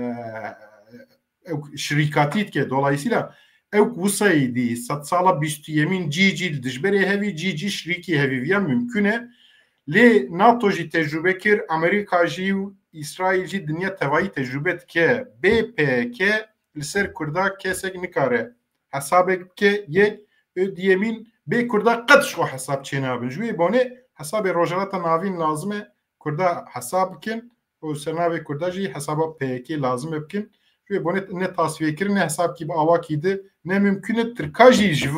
ew şirîkatî dike. Dolayısıyla ew ku wisa êdî sedsala bîst û yekemîn cî cî li dijberê hevî, cî cî şirîkî hevî viya mimkun e. Lê NATO jî tecrube kir, Amerîka jî û Îsraîl jî, dinya tevayî tecrube dike. Bê P Y K li ser Kurda kesek nikare hesabek bike, yek, û diyemîn, bê Kurda qet ji xwe hesab çênabin. Ji wê bonê hesabê Rojhilata Navîn lazim e Kurda hesab bikin û sernavê Kurda jî hesaba P Y K lazim e bikin. Ji wê bonê ne tasfiyekirin, ne hesabkî bi awakî di, ne mimkun e. Tirka jî ji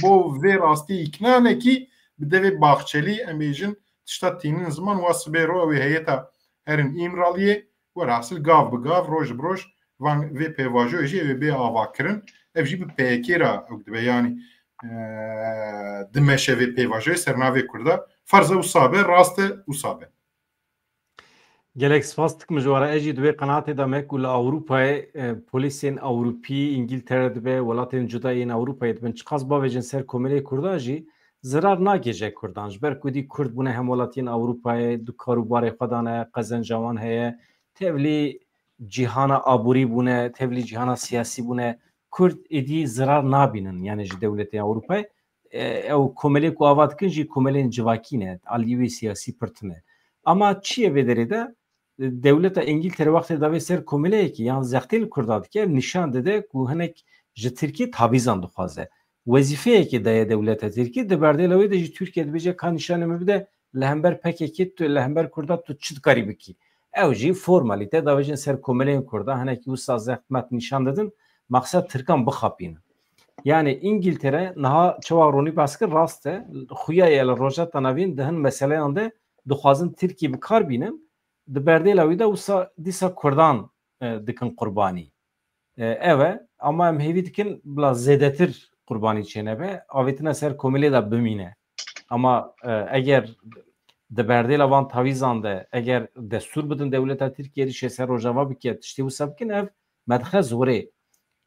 bo vê rastî îkna nekî bi devê Baxçelî, em bêjin, tişta tînin ziman, wa sibê ro ew ê heyeta herin Îmraliyê, werhasil gav bi gav, roj bi roj van vê pêvajoyê jî ew ê bê avakirin. Ev jî bi P Y K re ew dibe, yanî, e, dimeşe vê pêvajoyê ser navê Kurda. Ferz e wisa be, rast e wisa be. Gelek spas dikim ji we re. Ez jî di wê qenaatê de me ku li Ewropayê, e, polîsên Ewropî, Îngiltere dibe, welatên cuda yên Ewropayê dibin, çiqas bavêjin ser komelê Kurdan jî zirar nagêje Kurdan. Ji ber ku dî Kurd bûne hemwelatiyên Ewropayê, di kar û barê xwe de ne, qezenca wan heye, tevlî cîhana aborî bûne, tevlî cîhana siyasî bûne. Kurd êdî zirar nabînin, yanî ji dewletê Ewropayê. E, ew komelê ku ava dikin jî komelên civakî ne, aliyê wê siyasî pir tune. Ama çi ye vê derê de? Dewleta Îngiltere wextê davê ser komeleyekî yan zextê li Kurda dike, ev nîşan dide ku hinek ji Tirkiyê tavîzan dixwaze. Wezîfeyekê daye dewleta Tirkiyê, di berdêla wê de jî Tirkiye dibêje ka nîşanê min bide, li hember P K K tu, li hember Kurda tu çi dikarî bikî? Ew jî formalîte davêjin ser komeleyên Kurda, hinekî wisa zexmet nîşan didin, maqsed Tirkan bixapînin. Yani Îngiltere niha çawa Ronî behs kir, rast e, xuya ye li Rojhilata Navîn di hin meseleyan de dixwazin Tirkî bi kar bînin, di berdêla wî de wisa dîsa Kurdan, e, dikin qurbanî. E, ev e, ama em hêvî dikin bila zêdetir qurbanî çênebe, avêtina ser komelê de bimîne. Ama, e, eger di berdêla van tavîzan de, eger destûr bidin dewleta Tirkiyê êrîşê ser Rojava bike, tiştê wisa bikin, ev me dixe zorê.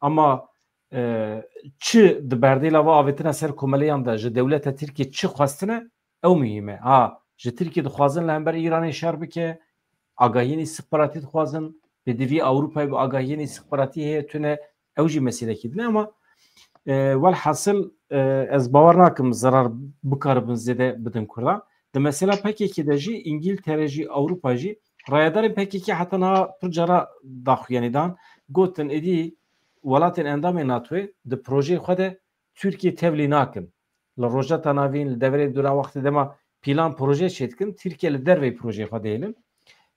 Ama, e, çi di berdêla va avêtina ser komeleyan de ji dewleta Tirkiyê çi xwestine, ew muhîm e. Ha, ji Tirkiyê dixwazin li hember Îranê şer bike, agahiyên îstixbaratî dixwazin, Pêdivî Ewropayê bi agahiyên îstixbaratî heye tune, ew jî meselekî din e ama, e, welhasil, e, ez bawer nakim zerar bikaribin zêde bidin Kurdan. Di mesela P K K de jî, Îngiltere jî, Ewropa jî, rayedarên P K K heta niha pir cara daxuyanî dan, gotin êdî welatên endamên NATOyê di projeyê xwe de Tirkiye tevlî nakin. Li Rojheta Navîn, li deverê dûra wextê dema pîlan proje çêdikin, Tirkiye li derveyî projeyê xwe dihêlin.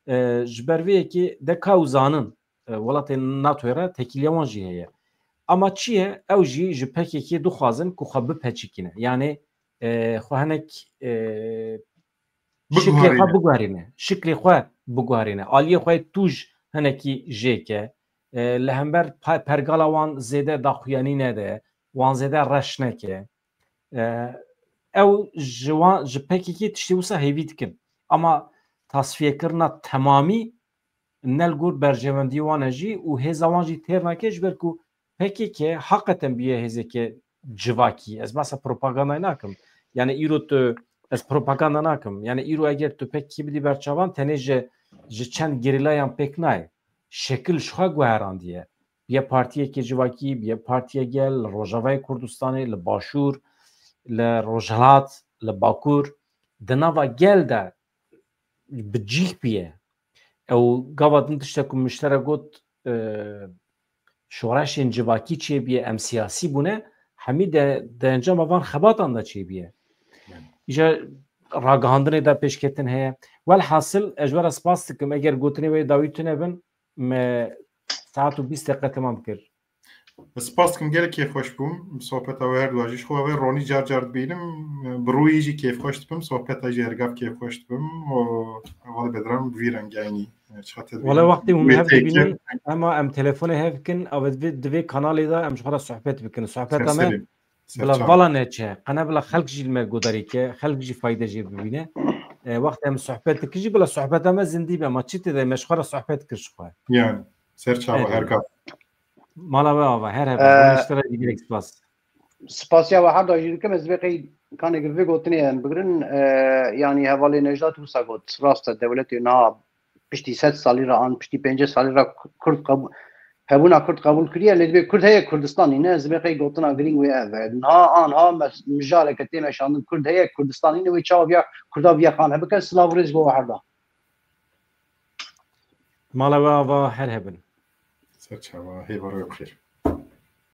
E, ji ber vê yekê de ka ew zanin, e, welatên NATOyê re tekîliya wan jî heye. Ama çi ye? Ew jî ji P K K dixwazin ku xwe bipeçikîne. Yanî, e, xwe hinek, e, şiklê xwe Biguherîne. biguherîne. Şiklê xwe biguherîne. Aliyê xwe yê tûj hinekî jêke. E, li hember pe-, pergala wan zêde daxuyanî nede, wan zêde reş neke. E, ew ji wan, ji P K K tiştê wisa hêvî dikin. Ama tasfiyekirina temamî ne li gor berjewendiyê wan e jî û hêza wan jî têr nake, ji ber ku P K K heqeten bûye hêzeke civakî. Ez behsa propagandayê nakim. Yani îro tu, ez propaganda nakim. Yani îro eger tu P K K bidî ber çavan, tenê ji, ji çend gerîlayan pêk nayê. Şekil ji xwe guherandiye. Bûye partiyeke civakî, bûye partiye gel, li Rojavayê Kurdistanê, li Başûr, li Rojhilat, li Bakur, di nava gel de bi cîh bûye. Ew gava din tiştek ku min ji te re got, e, şoreşên civakî çêbûye, em siyasî bûne, hemî de, di encama van xebatan de çêbûye. Îja ragihandinê de pêşketin heye. Welhasil, ez ji we re spas dikim. Eger gotinê we yê dawî tune bin, me saet û bîst deqe temam kir. Ez spas dikim, gelek kêfxweş bûm. Sohbeta we her du jî ji xwe ve Ronî car car dibînim. Bi rûyî jî kêfxweş dibim. Sohbeta jî her gav kêfxweş dibim. Û hevalê Bedran bi vî rengî eynî. Çiqa te dibînim. Wele wextê hûn Wê hev têkil. dibînin, ema em telefonê hev bikin, ew divê, divê kanalê de em ji xwe re sohbet bikin. Sohbeta me Serserî. Bila Serçawa. vala neçe, qene bila xelk jî li me guhdarî ke, xelk jî fayde jê bibîne. E, wextê em sohbet dikin jî bila sohbeta me zindî be, ma çi tê de me ji xwe re sohbet kir ji xwe. Yani, serçawa Evet. her gav. Mala we ava, her hebe. Ee, Hûn ji te re jî gelek spas. Spasiya we her da jî dikim, ez vê qey kanê vê gotinê em bigirin, e, yani hevalê Necdat wisa got, rast e, dewletê niha piştî sed salî re an piştî pêncî salî re Kurd qebû-, hebûna Kurd qebûl kiriye, lê divê Kurd heye, Kurdistan nîne, ez vê qey gotina girîng wê ev e. Niha anha me-, mijareke tê meşandin, Kurd heye, Kurdistan nîne, wê çawa viya Kurda viya qane bikin, silav û rêz bo we her da. Mala we ava, her hebin. Serçawa, hêva rê bi xêr.